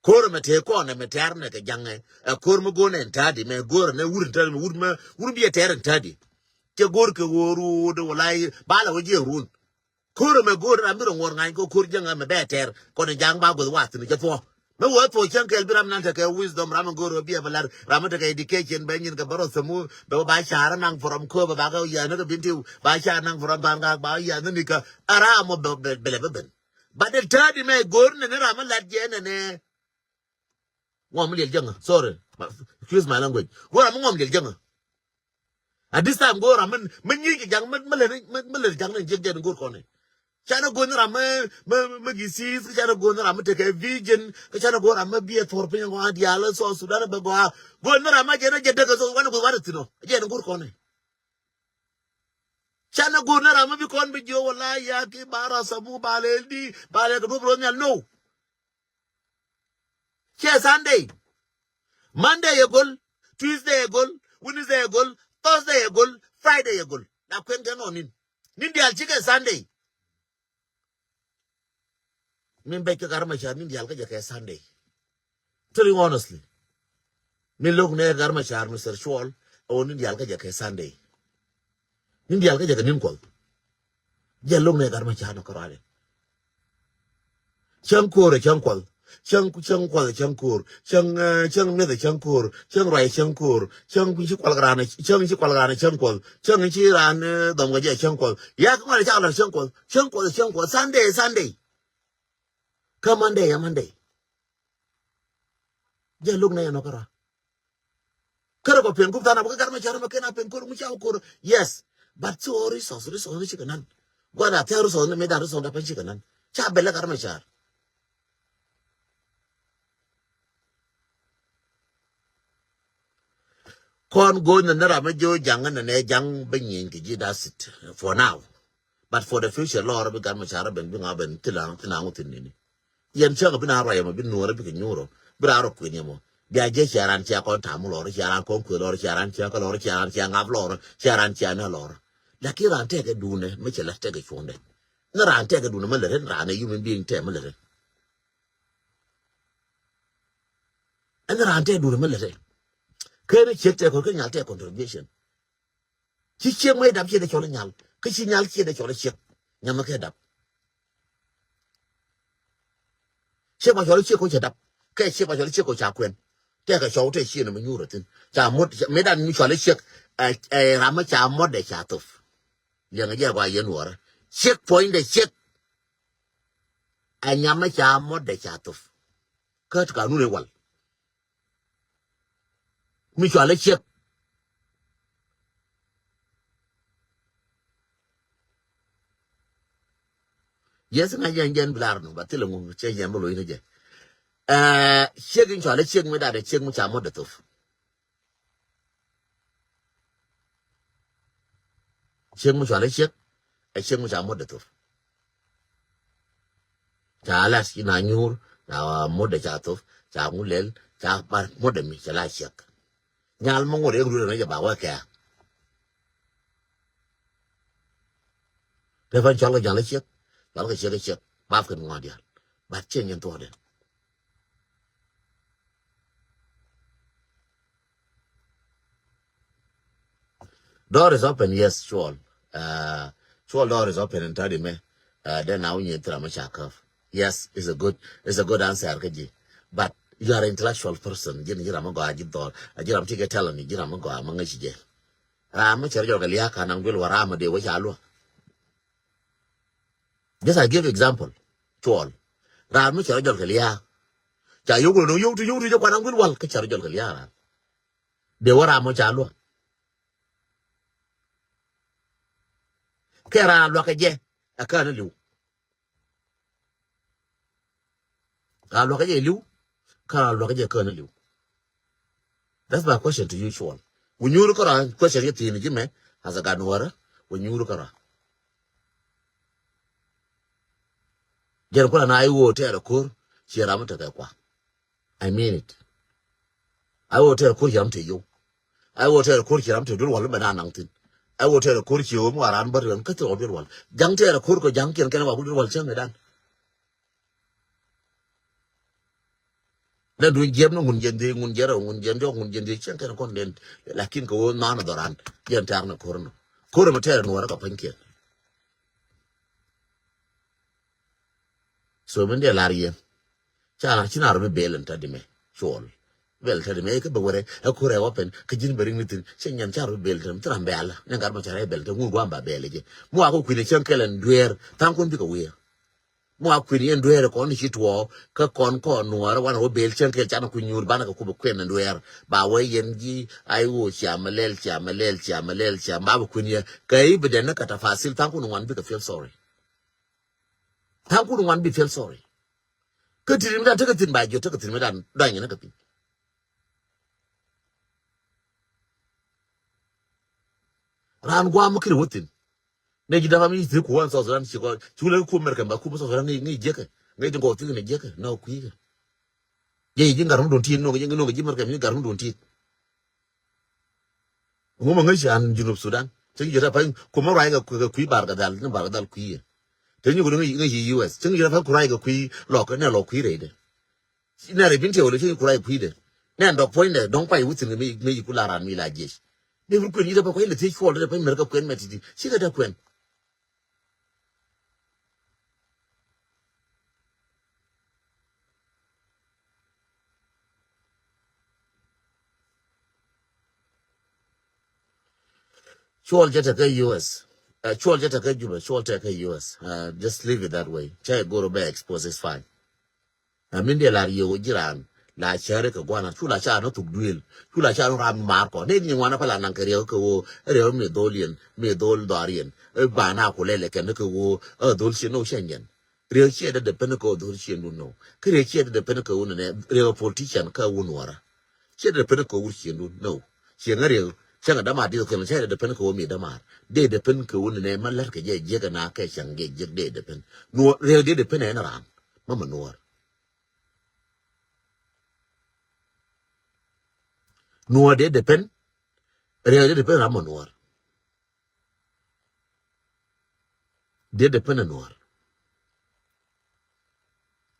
Ko̱r ɛmɛ tëë kɔn ɛmɛ tɛɛr nɛ kɛ jaŋɛ. Ɛ ko̱r mi go̱o̱r nɛ in tädi mɛ, go̱o̱r ɛnɛ wur in tädi mɛ, wur mɛ, wur bi ɛ tɛɛr in tädi. Cɛ go̱o̱r kɛ ɣöö Run wala ba la wä jiɛn Run. Ko̱r ɛmɛ go̱o̱r ram mi rɔ ŋuɔr ŋa̱ny kɛ ko̱r jiɛn ɛmɛ bɛ ɛ tɛɛr. Kɔn in jaŋ ba gueth wath thi̱n cɛ thuɔ̱k. Mi wee thuɔ̱k cäŋ kɛɛl bi ram nan tekɛ wisdom, ram in go̱o̱r ɣöö bi ɛ bɛ la̱r, ram in tekɛ education, bɛ nyin kɛ bärɔth thämu, bɛ ba ca̱r naŋ from kööbä, ba kɛ yia̱a̱n ni kɛ bin tiw, ba ca̱r naŋ from Pangak, ba yia̱a̱n ni kɛ, a ram mɔ bɛ, bɛ, bɛ lɛ bä ben. But the third mɛ go̱o̱r ni ni ram in lat jɛ ni ni. Ŋuɔm liɛl jäŋä, sorry. Excuse my language. Go̱o̱r ram in ŋuɔm liɛl jäŋä. At this time go̱o̱r ram mi, mi nyiec kɛ ja̱ŋ, mi, mi lät, mi, mi lät ja̱ŋ ni jiɛk jɛ ni go̱o̱r kɔn ni. Canɛ go̱o̱r ni ram mi, mi, mi gi sis, kä canɛ go̱o̱r ni ram mi tekɛ vision, kä canɛ go̱o̱r ram mi biɛ thuɔr piny ŋɔaa diaal South Sudan bɛ gɔaa. Go̱o̱r ni ram mi jɛ ni jɛ däk South, wanɛ go̱o̱r wanɛ thi̱n ɔ, jɛ ni go̱o̱r kɔn ni. Canɛ go̱o̱r ni ram mi bi kɔn bi jiö wala ya ki ba ra samu ba lɛ di, ba lɛ kɛ duɔ̱p rɔ nhial, no. Cɛ Sunday. Monday yɛ go̱l, Tuesday yɛ go̱l, Wednesday yɛ go̱l, Thursday yɛ go̱l, Friday yɛ go̱l. Na kuɛn kɛ nɔ nin. Nin diaal cikɛ Sunday. Min bɛc kɛ Gat Macar nin diaal kä jɛ kɛ Sunday. Tell you honestly. Min lo̱k nɛ Gat Macar, Mister Cuɔl, ɛ wä nin diaal kä jɛ kɛ Sunday. Nin diaal kä jɛ kɛ nin Kuɔth. Jɛ lo̱k nɛ Gat Macar nɔ kärɔadɛ. Cäŋ ko̱r ɛ cäŋ Kuɔth. Cäŋ, cäŋ Kuɔth ɛ cäŋ ko̱r. Cäŋ, eh, cäŋ mi̱eth ɛ cäŋ ko̱r. Cäŋ ruac ɛ cäŋ ko̱r. Cäŋ ci kual raan ɛ, cäŋ ci kual raan ɛ cäŋ Kuɔth. Cäŋ ci raan, eh, dhɔm kɛ jɛ ɛ cäŋ Kuɔth. Ya kä ŋuan ɛ cak lɔn cäŋ Kuɔth. Cäŋ Kuɔth ɛ cäŋ Kuɔth. Sunday ɛ Sunday. Kä Monday ɛ Monday. Jɛ lo̱k nɛ yɛ nɔ kärɔa. Kärɛ kɔ pen gup than a bä kä Gat Macar mɛ ken a pen ko̱r mi ca wä ko̱r. Yes. But so resource, resource ni cikɛ nan. Gua̱n a thɛr resource ni mi dan resource da pen cikɛ nan. Ca bɛl ɛ Gat Macar. Kɔn go̱o̱n ni ram mi jiö ja̱ŋ ni nɛ ja̱ŋ bä nyieny kɛ ji̱, that's it for now. But for the future, lɔr bi Gat Macar ben bi ŋa ben thil a, thil a ŋu thin nini. Yɛn cäŋ bi na ruac ɛmɔ, bi nuɔrɛ bikɛ nyuurɔ, bi raa rɔ kui̱n ɛmɔ. Bia jɛ cia ran cia kɔn tam lɔr, cia ran kɔn kui̱ lɔr, cia ran cia kä lɔr, cia ran cia ŋap lɔr, cia ran cia nä lɔr. Lakin ran tɛkɛ duundɛ mi cɛ lät tɛkɛ cuɔ̱ndɛ. Ni ran tɛkɛ duundɛ mi lät, ran ɛ human being tɛk mi lät. Ɛn ran tɛkɛ duundɛ mi lät. Ken ciek tɛkɛ kɔn, ken nyal tɛkɛ contribution. Ci ciek mɛ dap ciɛ dee cɔl inyal. Kä ci nyal ciɛ dee cɔl iciek. Nyamɛ kɛ dap. Ciek ba cɔl iciek ko cɛ dap. Kɛ ciek ba cɔl iciek ko ca kuɛn. Tɛkɛ cɔw tɛ ciɛ ni mɛ nyuur thin. Ca mot, mɛ dan mi cɔl iciek. Ɛ, ɛ, ram mɛ ca mot dɛ ca thop. Liɛŋ jɛ gɔaa yɛn wärä. Ciek puɔ̱ny dɛ ciek. Ɛ nyamɛ ca mot dɛ ca thop. Kä ti kanun ɛ wal. Mi cual ɛ ciek. Yes, ŋa̱c jɛn jɛn bi lar nɔ, ba thilɛ ŋu cɛ jɛn bi lo̱c ni jɛ. Ɛ, ciek in cual ɛ ciek mi dat ɛ ciek mi ca mot dɛ thop. Ciek mi cual ɛ ciek, ɛ ciek mi ca mot dɛ thop. Ca lat ci na nyuur, ca mot dɛ ca thop, ca ŋu lɛl, ca bar mot dɛ mi ca la ciek. Nyal mi ŋot yek rut ɛn jɛ ba wä kɛ̈ɛ̈. Te pan cɔl kɛ nyal ɛ ciek, cɔl kɛ ciek ɛ ciek, bap kɛn ŋɔt diaal. Bat ciek nyin thuɔɔdɛ. Door is open, yes, Cuɔl. Uh, Cuɔl, door is open in thirty me. Uh, then now you tell me, yes, it's a good, it's a good answer, Kaji. But you are an intellectual person. Ji̱n ji̱ ram mi gɔaa ji̱ dhɔr. Ji̱ ram ti kɛ talent, ji̱ ram mi gɔaa mi ŋäc jɛ. Ram mi cɛ rɔ jɔl kɛ lia̱a̱ kan aŋ duel wä ram mi dee wä ca luɔ. Just I give example. Cuɔl. Ram mi cɛ rɔ jɔl kɛ lia̱a̱. Ca yio̱w kɛ lɔ yio̱w ti yio̱w ti jɛ kuan aŋ duel wal kä cɛ rɔ jɔl kɛ lia̱a̱ ram. Dee wä ram mɔ ca luɔ. Kɛ raan luakä jɛ ɛ kä ni li̱w. Ka luäkä jɛ li̱w, ka luäkä jɛ kään li̱w. That's my question to you, Cuɔl. Wä nyuur kärɔa, question yɛ thi̱n ji̱ mɛ, as a gat Nuäärä, wä nyuur kärɔa. Jɛn kulɛ na i̱ ɣöö tɛɛrɛ ko̱r, ciɛ ram mi tekɛ kua. I mean it. Ai ɣöö tɛɛrɛ ko̱r ciɛ ram te yio̱w. Ai ɣöö tɛɛrɛ ko̱r ciɛ ram te duel wal mi bɛ na naŋ thi̱n. Ai ɣöö tɛɛrɛ ko̱r ciɛ ɣöö mi wa raan bä rɛn kä thil ɣɔw duel wal. Ja̱ŋ tɛɛrɛ ko̱r kɛ ja̱ŋ kiɛn kɛn wa ku duel wal cäŋ ɛ dan. Nɛ duny jiɛp ni ŋun jiɛn dhiec, ŋun jiɛn rɛw, ŋun jiɛn diɔk, ŋun jiɛn dhiec, cieŋ kɛn kɔn den. Lakin kɛ ɣöö nɔn dhɔran jiɛn tɛ̈r ni ko̱r nɔ. Ko̱r mi tɛɛr Nuäärä kɛ pua̱nykiɛn. So min diɛ lar yɛ. Ca na ci na rɔ bi bel in ta di mɛ. Cuɔl. Bel ta di mɛ kä bɛ wɛrɛ ɛ ko̱r ɛ wä pɛn kä ji̱n bɛ riŋ ni thi̱n. Cɛ nyɛn ca rɔ bi bel in ta mi thil ram bɛ ala. Nɛ gat mɔ ca rɛ bel in ta ŋun guam ba bel in jɛ. Mi wa kɔ kui̱n ɛ cieŋ kɛl in dueer. Tha̱a̱ŋ kun bikɛ wiee. Mi wa kui̱n yɛn dueerɛ kɔn ci tuɔɔk kä kɔn kɔn Nuäärä wanɛ wä bel cäŋ kɛl canɛ kui̱n nyuur banɛ kɛ kupɛ kuɛn ni dueer ba wee yɛn ji̱ ai ɣöö ciamɛ lɛl ciamɛ lɛl ciamɛ lɛl ciamɛ ba bɛ kui̱n yɛ kɛ i̱ bi dɛn ni kɛ tafasil tha̱a̱ŋ kun ŋuan bikɛ feel sorry. Tha̱a̱ŋ kun ŋuan bi feel sorry. Kä ti̱ti̱ mi dan tekɛ thi̱n ba jiɔt tekɛ thi̱n mi dan dɔany ni kɛ piny. Raan guam mi kiri wä thi̱n. Ne ji̱ dapa mi thi̱n ku wan South Sudan ci kɔ ci wulɛ ku America ba ku South Sudan ŋi̱i̱c ŋi̱i̱c jiäkɛ ŋi̱i̱c ti gɔw thi̱n ni jiäkɛ na kui̱kɛ. Jiɛ ji̱ ŋa̱r mi duun ti̱i̱t no̱ŋ ji̱ no̱ŋ ji̱ America mi ŋa̱r mi duun ti̱i̱t. Ŋu ma ŋäc an Junub Sudan cäŋ ji̱ dapa ku ma ruac kɛ kui̱ Bar Gadhal ni Bar Gadhal kui̱ yɛ. Te nyuku ni ŋäc U S cäŋ ji̱ dapa ku ruac kɛ kui̱ lɔk ne lɔk kui̱ rɛydɛ. Nɛ rɛ bin tiɛ wä lɛ cäŋ ji̱ ku ruac kui̱dɛ nɛ dɔk puɔ̱nydɛ dɔ̱ŋ pay wä thi̱n kɛ mi ji̱ ku la ran mi la jiec. Dee wur kuɛn yi̱t a pɛ kuɛn lɛ thiec cuɔl dee pɛ mɛr kɛ kuɛn mɛ ti̱ti̱ cikɛ dee kuɛn. Cuɔl jɛ tekɛ U S. Cuɔl jɛ tekɛ Juba, cuɔl tekɛ U S. Just leave it that way. Cɛ goro bɛ expose is fine. Ɛ min diɛ lar yio̱w ji̱ raan la cäri kɛ gua̱na cu la ca ni thuk duëël cu la ca ni ram mi maar kɔn ni nyin ŋuan a pala naŋ kɛ riɛk kɛ ɣöö riɛk mi dhol yɛn mi dhol dhɔar yɛn. Ba na ku lɛl kɛn kɛ ɣöö ɛ dhol ciɛ ni wä cɛ nyɛn. Riɛk ciɛ dee depend kɛ ɣöö dhol ciɛ dun ni wä kä riɛk ciɛ dee depend kɛ ɣöö ni nɛ riɛk politician kä wun wara. Ciɛ dee depend kɛ wur ciëŋdun no. Ciɛ ŋä riɛk cä ŋä dämaar dieth kɛn cä dee depend kɛ wä mi dämaar dee depend kɛ wä ni nɛ ma lät kɛ jɛ jiɛk na kɛ cäŋ jɛ jiɛk dee depend. Nuɔr riɛk dee depend ɛn raan ma ma nuɔr. Nuɔr dee depend. Riɛk dee depend raan ma nuɔr. Dee depend ɛ nuɔr.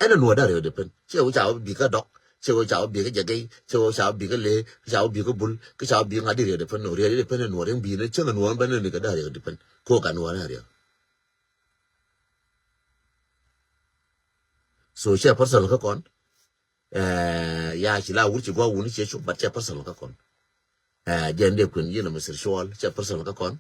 Ɛn ɛ nuɔr da riɛk depend cɛ wä ca wä bikä dɔk cɛ wä ca wä bikä jɛ gɛy cɛ wä ca wä bikä lee ca wä bikä bul kä ca wä bikä ŋa̱t di riɛk depend nuɔr riɛk depend ɛ nuɔr in bi̱i̱n cäŋ ɛ nuɔr bɛn ni kɛ da riɛk depend ko ka nuɔr ɛ riɛk. So cɛ personal kä kɔn. Ya ci la wur ci gua wuni cɛ cop but cɛ personal kä kɔn. Jɛn dee kuɛn yin a Mister Cuɔl cɛ personal kä kɔn.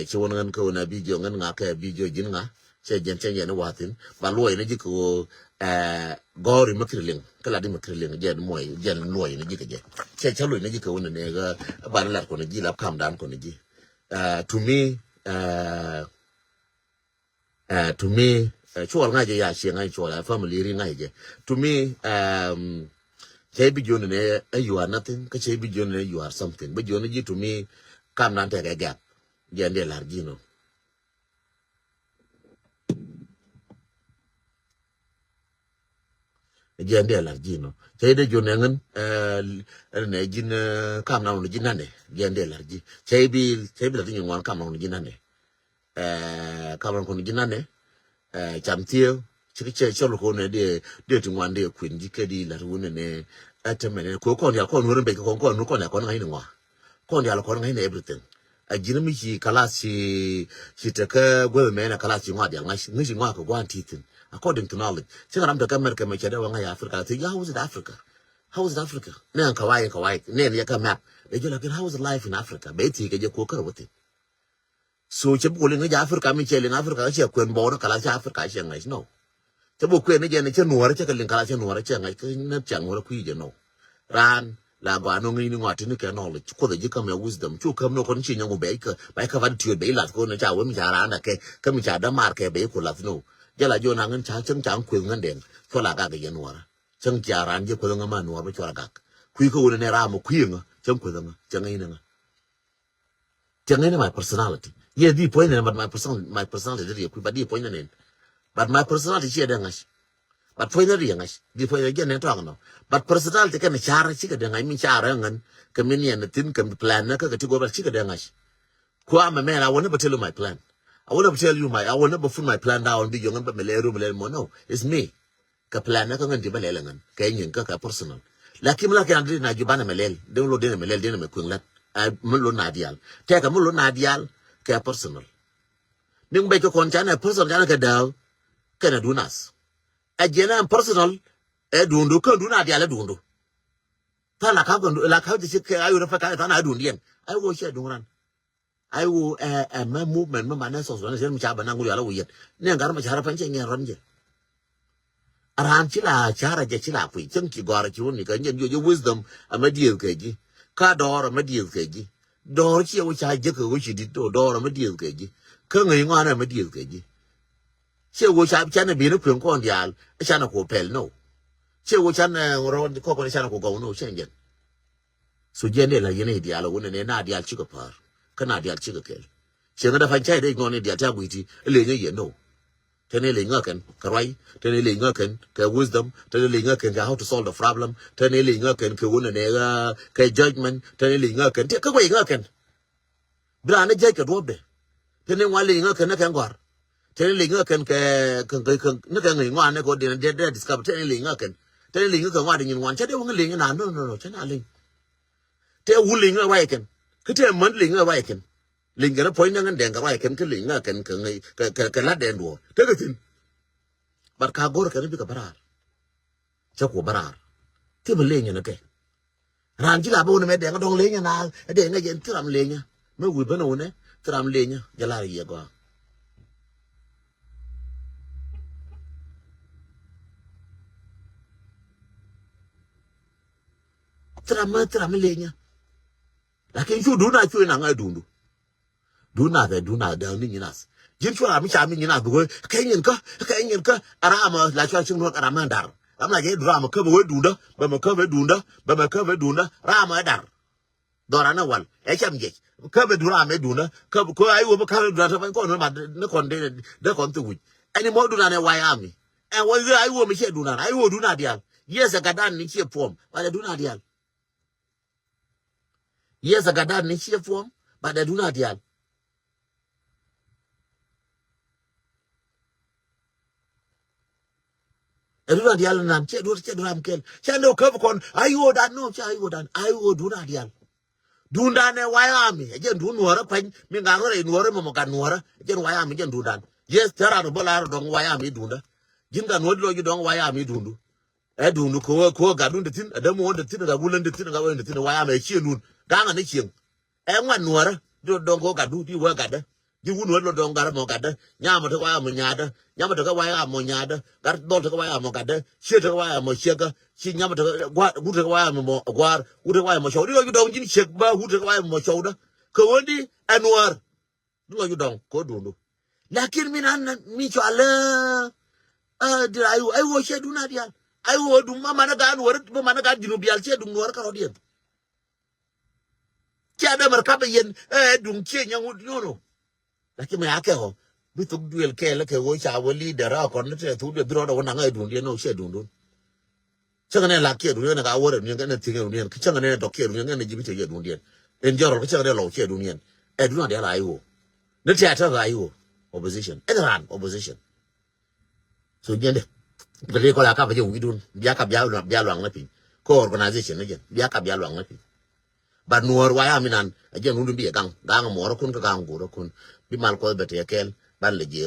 Ci wun ŋän kä wun a bi jiɔ ŋän ŋa kɛ bi jiɔ jin ŋa cɛ jɛn cɛ jɛn wathin ba luɔy ni jikä woo. Gɔri ma kiri liŋ kä la di ma kiri liŋ jɛn muɔy jɛn luɔy ni jikä jɛ cɛ cɛ luɔy ni jikä wun ni ŋä ban lat kɔn ji lap kam dan kɔn ji. To me. To me, Cuɔl ŋa̱c jɛ ya ciɛ ŋa̱c Cuɔl a family ri ŋa̱c jɛ. To me, cɛ bi jiɔn ni ɛ you are nothing kä cɛ bi jiɔn ni you are something bi jiɔn ni ji̱ to me. Kam nan tekɛ gap. Jɛ ndiɛ lar ji̱ nɔ. Jɛ ndiɛ lar ji̱ nɔ cɛ dee jiɔn ni ŋän. Ɛn nɛ ji̱n kam nan wun ji̱ nanɛ jɛ ndiɛ lar ji̱ cɛ bi cɛ bi lar ji̱ nyi ŋuan kam nan wun ji̱ nanɛ. Kam nan kun ji̱ nanɛ. Cam thiee cik cɛ cɔl kun nɛ dee dee ti ŋuan dee kuin ji̱ kɛ di lar wun nɛ. Ɛ tɛmɛ nɛ kɔ kɔn ya kɔn wun bɛ kɔn kɔn kɔn ya kɔn ŋa̱c ni ŋua. Kɔn ya kɔn ŋa̱c ni everything. A ji̱n mi ci kalas ci ci tekɛ gueth mɛ nɛ kalas ci ŋua dial ŋa̱c ŋa̱c ci ŋua kɛ guan ti thin. According to knowledge cik ram tekɛ America mɛ cɛ dee wä ŋa̱c Africa la thi ya how is it Africa? How is it Africa? Nɛ kawai kawai nɛ ni yɛ kɛ map. Dee jɔ lakin how is life in Africa? Bɛ thi kɛ jɛ ko kɛ wä thin. So cɛ bi kuli ŋäc Africa mi cɛ liŋ Africa cɛ kuɛn bɔɔr kala cɛ Africa cɛ ŋäc no. Cɛ bi kuɛn ni jɛ ni cɛ nuɔrɛ cɛ kɛ liŋ kala cɛ nuɔrɛ cɛ ŋäc kɛ ni cɛ nuɔrɛ kui̱ jɛ no. Raan la gɔaa no ŋäc ni ŋɔa tini kɛ knowledge kuoth ji̱ käm ya wisdom cu käm no kɔn ci nyɔŋ bɛ ikɛ ba ikɛ ba di tiöt bɛ ilath kɔn ca wä mi ca raan da kɛ kä mi ca dämaar kɛ bɛ iku lath no. Jɛ la jiɔ naŋ ŋän ca cäŋ ca ŋän kueth ŋän dɛŋ. Cuɔl a gak yɛn nuɔrä. Cäŋ cia raan jiɛ kueth ŋä ma nuɔr bä cuɔl a gak. Kui̱ kä wun ni ram kui̱ ŋä cäŋ kueth ŋä cäŋ ŋä in ŋä. Cäŋ ŋä in my personality. Yes, di puɔ̱ny nɛ but my personal my personality di riɛ kui̱ but di puɔ̱ny nɛ nɛn. But my personality ciɛ dɛ ŋa̱c. But puɔ̱ny nɛ riɛ ŋa̱c di puɔ̱ny nɛ jɛ nɛ tɔak nɔ. But personality kɛn car cikɛ dɛ ŋa̱c min car ŋän. Kɛ min yɛn thin kɛ plan nɛ kä kɛ ti go̱r but cikɛ dɛ ŋa̱c. Kua mɛ mɛn I will never tell you my plan. I will never tell you my I will never put my plan down bi yɔŋ ŋän bä mɛ lɛ rum lɛ mɔ no. It's me. Kɛ plan nɛ kä ŋän ti bä lɛl ŋän kɛ nyin kä kɛ personal. Lakin mi la kɛ an di na jibanɛ mɛ lɛl den lo den mɛ lɛl den mɛ kueŋ lat. Ɛ mi lo na dial tɛkɛ mi lo na dial kɛ personal. Ni bɛ kɛ kɔn canɛ personal canɛ kɛ dääk. Kɛnɛ dunas ɛ jiɛn ɛ personal. Ɛ dundu kɛn duna dial ɛ dundu. Than la kap kɛn la kap ti ci kɛ ayo rɛ fɛ ka than a dundiɛn. Ai wo ciɛ duŋ ran. Ai wo ɛ ɛ mɛ movement mɛ manɛ sɔs ran ciɛ mi ca bɛ na ŋuri ala wo yɛt. Ni ɛ ŋar mɛ ca rɛ pan ciɛ ŋɛn ran jɛ. Ran ci la cara jɛ ci la kui̱ cäŋ ci gɔr ci wun ni kɛ nyɛn jiɔ jɛ wisdom. Amɛ dieth kɛ ji̱ ka dɔɔr amɛ dieth kɛ ji̱. Dɔɔr ciɛ wo ca jek kɛ wo ci dit dɔɔr amɛ dieth kɛ ji̱. Kä ŋäc ŋɔanɛ amɛ dieth kɛ ji̱. Ciɛ wo ca canɛ bi̱n kueŋ kɔn diaal. Canɛ ku pɛl no. Ciɛ wo canɛ rɔ kɔkɔn canɛ ku gɔw no ciɛ jɛn. So jiɛn dee la yɛn i̱ diaal wun ni na diaal cikɛ pa̱a̱r kä na diaal cikɛ kɛl. Ciɛ ŋä dee pa̱ny ca i̱ dee ŋɔn i̱ diaal ca gui̱ti i̱ lenyä yɛ no. Tɛn i̱ leny ŋä kɛn kɛ ruac. Tɛn i̱ leny ŋä kɛn kɛ wisdom. Tɛn i̱ leny ŋä kɛn kɛ how to solve the problem. Tɛn i̱ leny ŋä kɛn kɛ wun ni kɛ judgment. Tɛn i̱ leny ŋä kɛn ti kä guay ŋä kɛn. Bi raan ni jiɛc kɛ duɔ̱pdɛ. Tɛn i̱ ŋuan leny ŋä kɛn ni kɛn gɔ̱a̱r. Tɛn i̱ leny ŋä kɛn kɛ kɛ kɛ ni kɛn ŋäc ŋuan ni kɛ wä diɛn dee dee discover tɛn i̱ leny ŋä kɛn. Tɛn i̱ leny ŋä kɛn ŋuan di nyin ŋuan ca dee wä ŋä leny na no no no ca na leny. Tɛ wun leny ŋä ruac kɛn kä tɛ män leny ŋä ruac kɛn. Leny kɛn ruac kɛn kä leny ŋä kɛn kɛ ŋäc kɛ kɛ kɛ lat dɛn duɔ̱ɔ̱r tekɛ thi̱n. But ka go̱r kɛn bikɛ bä raar. Cä ku bä raar. Ti bä leny ni kɛ. Raan ci la bä wun mɛ dɛŋ dɔŋ leny na dɛŋ jɛn ti ram leny. Mɛ wi̱i̱ bä ni wun ti ram leny jɛ lar yɛ gɔaa. Thiram mi thiram mi leny. Lakin cu dun a cu inaŋ a dundu. Dun a thɛ dun a däŋ ni nyin ath. Ji̱n cu ram mi ca mi nyin ath bi wee kɛ nyin kä kɛ nyin kä. A ram a la cua ciŋ luɔt a ram a dar. Ram la jɛ dun ram a kä bi wee dundä bɛ mɛ kä bi dundä bɛ mɛ kä bi dundä ram a dar. Dhɔran ɛ wal ɛ cam jec kä bɛ duran ɛ dundä kä kä a iwom kä bɛ duran tɛ pany kɔn ma ni kɔn de de kɔn thi wic. Ɛn imɔ duran ɛ way ami. Ɛn way ɣöö a iwom icie duran a iwom duran dial. Yes ɛ gatdan ni cie puɔm but ɛ duran dial. Yes ɛ gatdan ni cie puɔm but ɛ duran dial. Ɛ dun a dial nan cɛ duɔt cɛ dun ram kɛl cɛ ne wä käp kɔn a iwoo dan no cɛ a iwoo dan a iwoo dun a dial. Dun dan ɛ way ami ɛ jɛn dun nuɔrä pany mi ŋaŋ rɛ nuɔrä mɔmɔ gat nuɔrä ɛ jɛn way ami jɛn dun dan. Yes tɛ ran bä lar dɔŋ way ami dun da. Ji̱n gat nuɔrä di lɔ ji̱ dɔŋ way ami dun du. Ɛ dun du kɛ wä kɛ wä gat dun de thin ɛ däm wä de thin ɛ gat wulän de thin ɛ gat wä de thin way ami ɛ cieŋ dun. Gaŋ ɛ ni cieŋ. Ɛ ŋuan nuɔrä di lɔ dɔŋ kɛ wä gat du di wä gat dä. Ji̱ wun wä lɔ dɔŋ gat mɔ gat dä nyamɛ te way amɔ nyadä nyamɛ te kɛ way amɔ nyadä gat dhɔl te kɛ way amɔ gat dä ciek te kɛ way amɔ ciek kä ci nyamɛ te kɛ guar wut te kɛ way amɔ guar wut te kɛ way amɔ cɔw di lɔ ju dɔŋ ji̱n ciek ba wut te kɛ way amɔ cɔw dä. Kɛ wen di ɛ nuɔr di lɔ ju dɔŋ kɛ wä dundu. Lakin min an mi cɔal ɛ di ay ay wä ciɛ dun a dial ay wä dun ma manɛ gat nuɔr ma manɛ gat jinu bial ciɛ dun nuɔr kɛ rɔ diɛn. Cia dämär kapɛ yɛn ɛ duŋ cie nyɛ ŋut nyono. Lakin mɛ akɛ ɔ bi thok duel kɛɛl kɛ ɣöö ca wä leader a kɔn ni tɛ thok duel bi rɔɔdɛ wä naŋ ɛ duŋdiɛn ni ɔ ciɛ duŋdun. Cäŋɛ nɛ lak ciɛ duŋdiɛn ni ka wä rɛ duŋdiɛn kɛn ni thiŋ ɛ duŋdiɛn ki cäŋɛ nɛ dɔk ciɛ duŋdiɛn kɛn ni ji̱ bi cɛ yɛ duŋdiɛn. In jɔrɔl ki cäŋɛ nɛ lɔw ciɛ duŋdiɛn ɛ duŋ a dial a iwɔ. Ni tɛ a tɛ a iwɔ opposition ɛn ran opposition. So jiɛn dɛ kɛ ri kɔla kap jɛ wi̱i̱dun bia kap bia luaŋ ni piny. Kä organization ni jɛn bia kap bia luaŋ ni piny. But nuɔr waya mi nan a jɛn wundun bi ɛ gaŋ gaŋ muɔrä kun kä gaŋ gurä kun bi mal kuɔth bɛ tɛ kɛl ban lɛ jiɛ.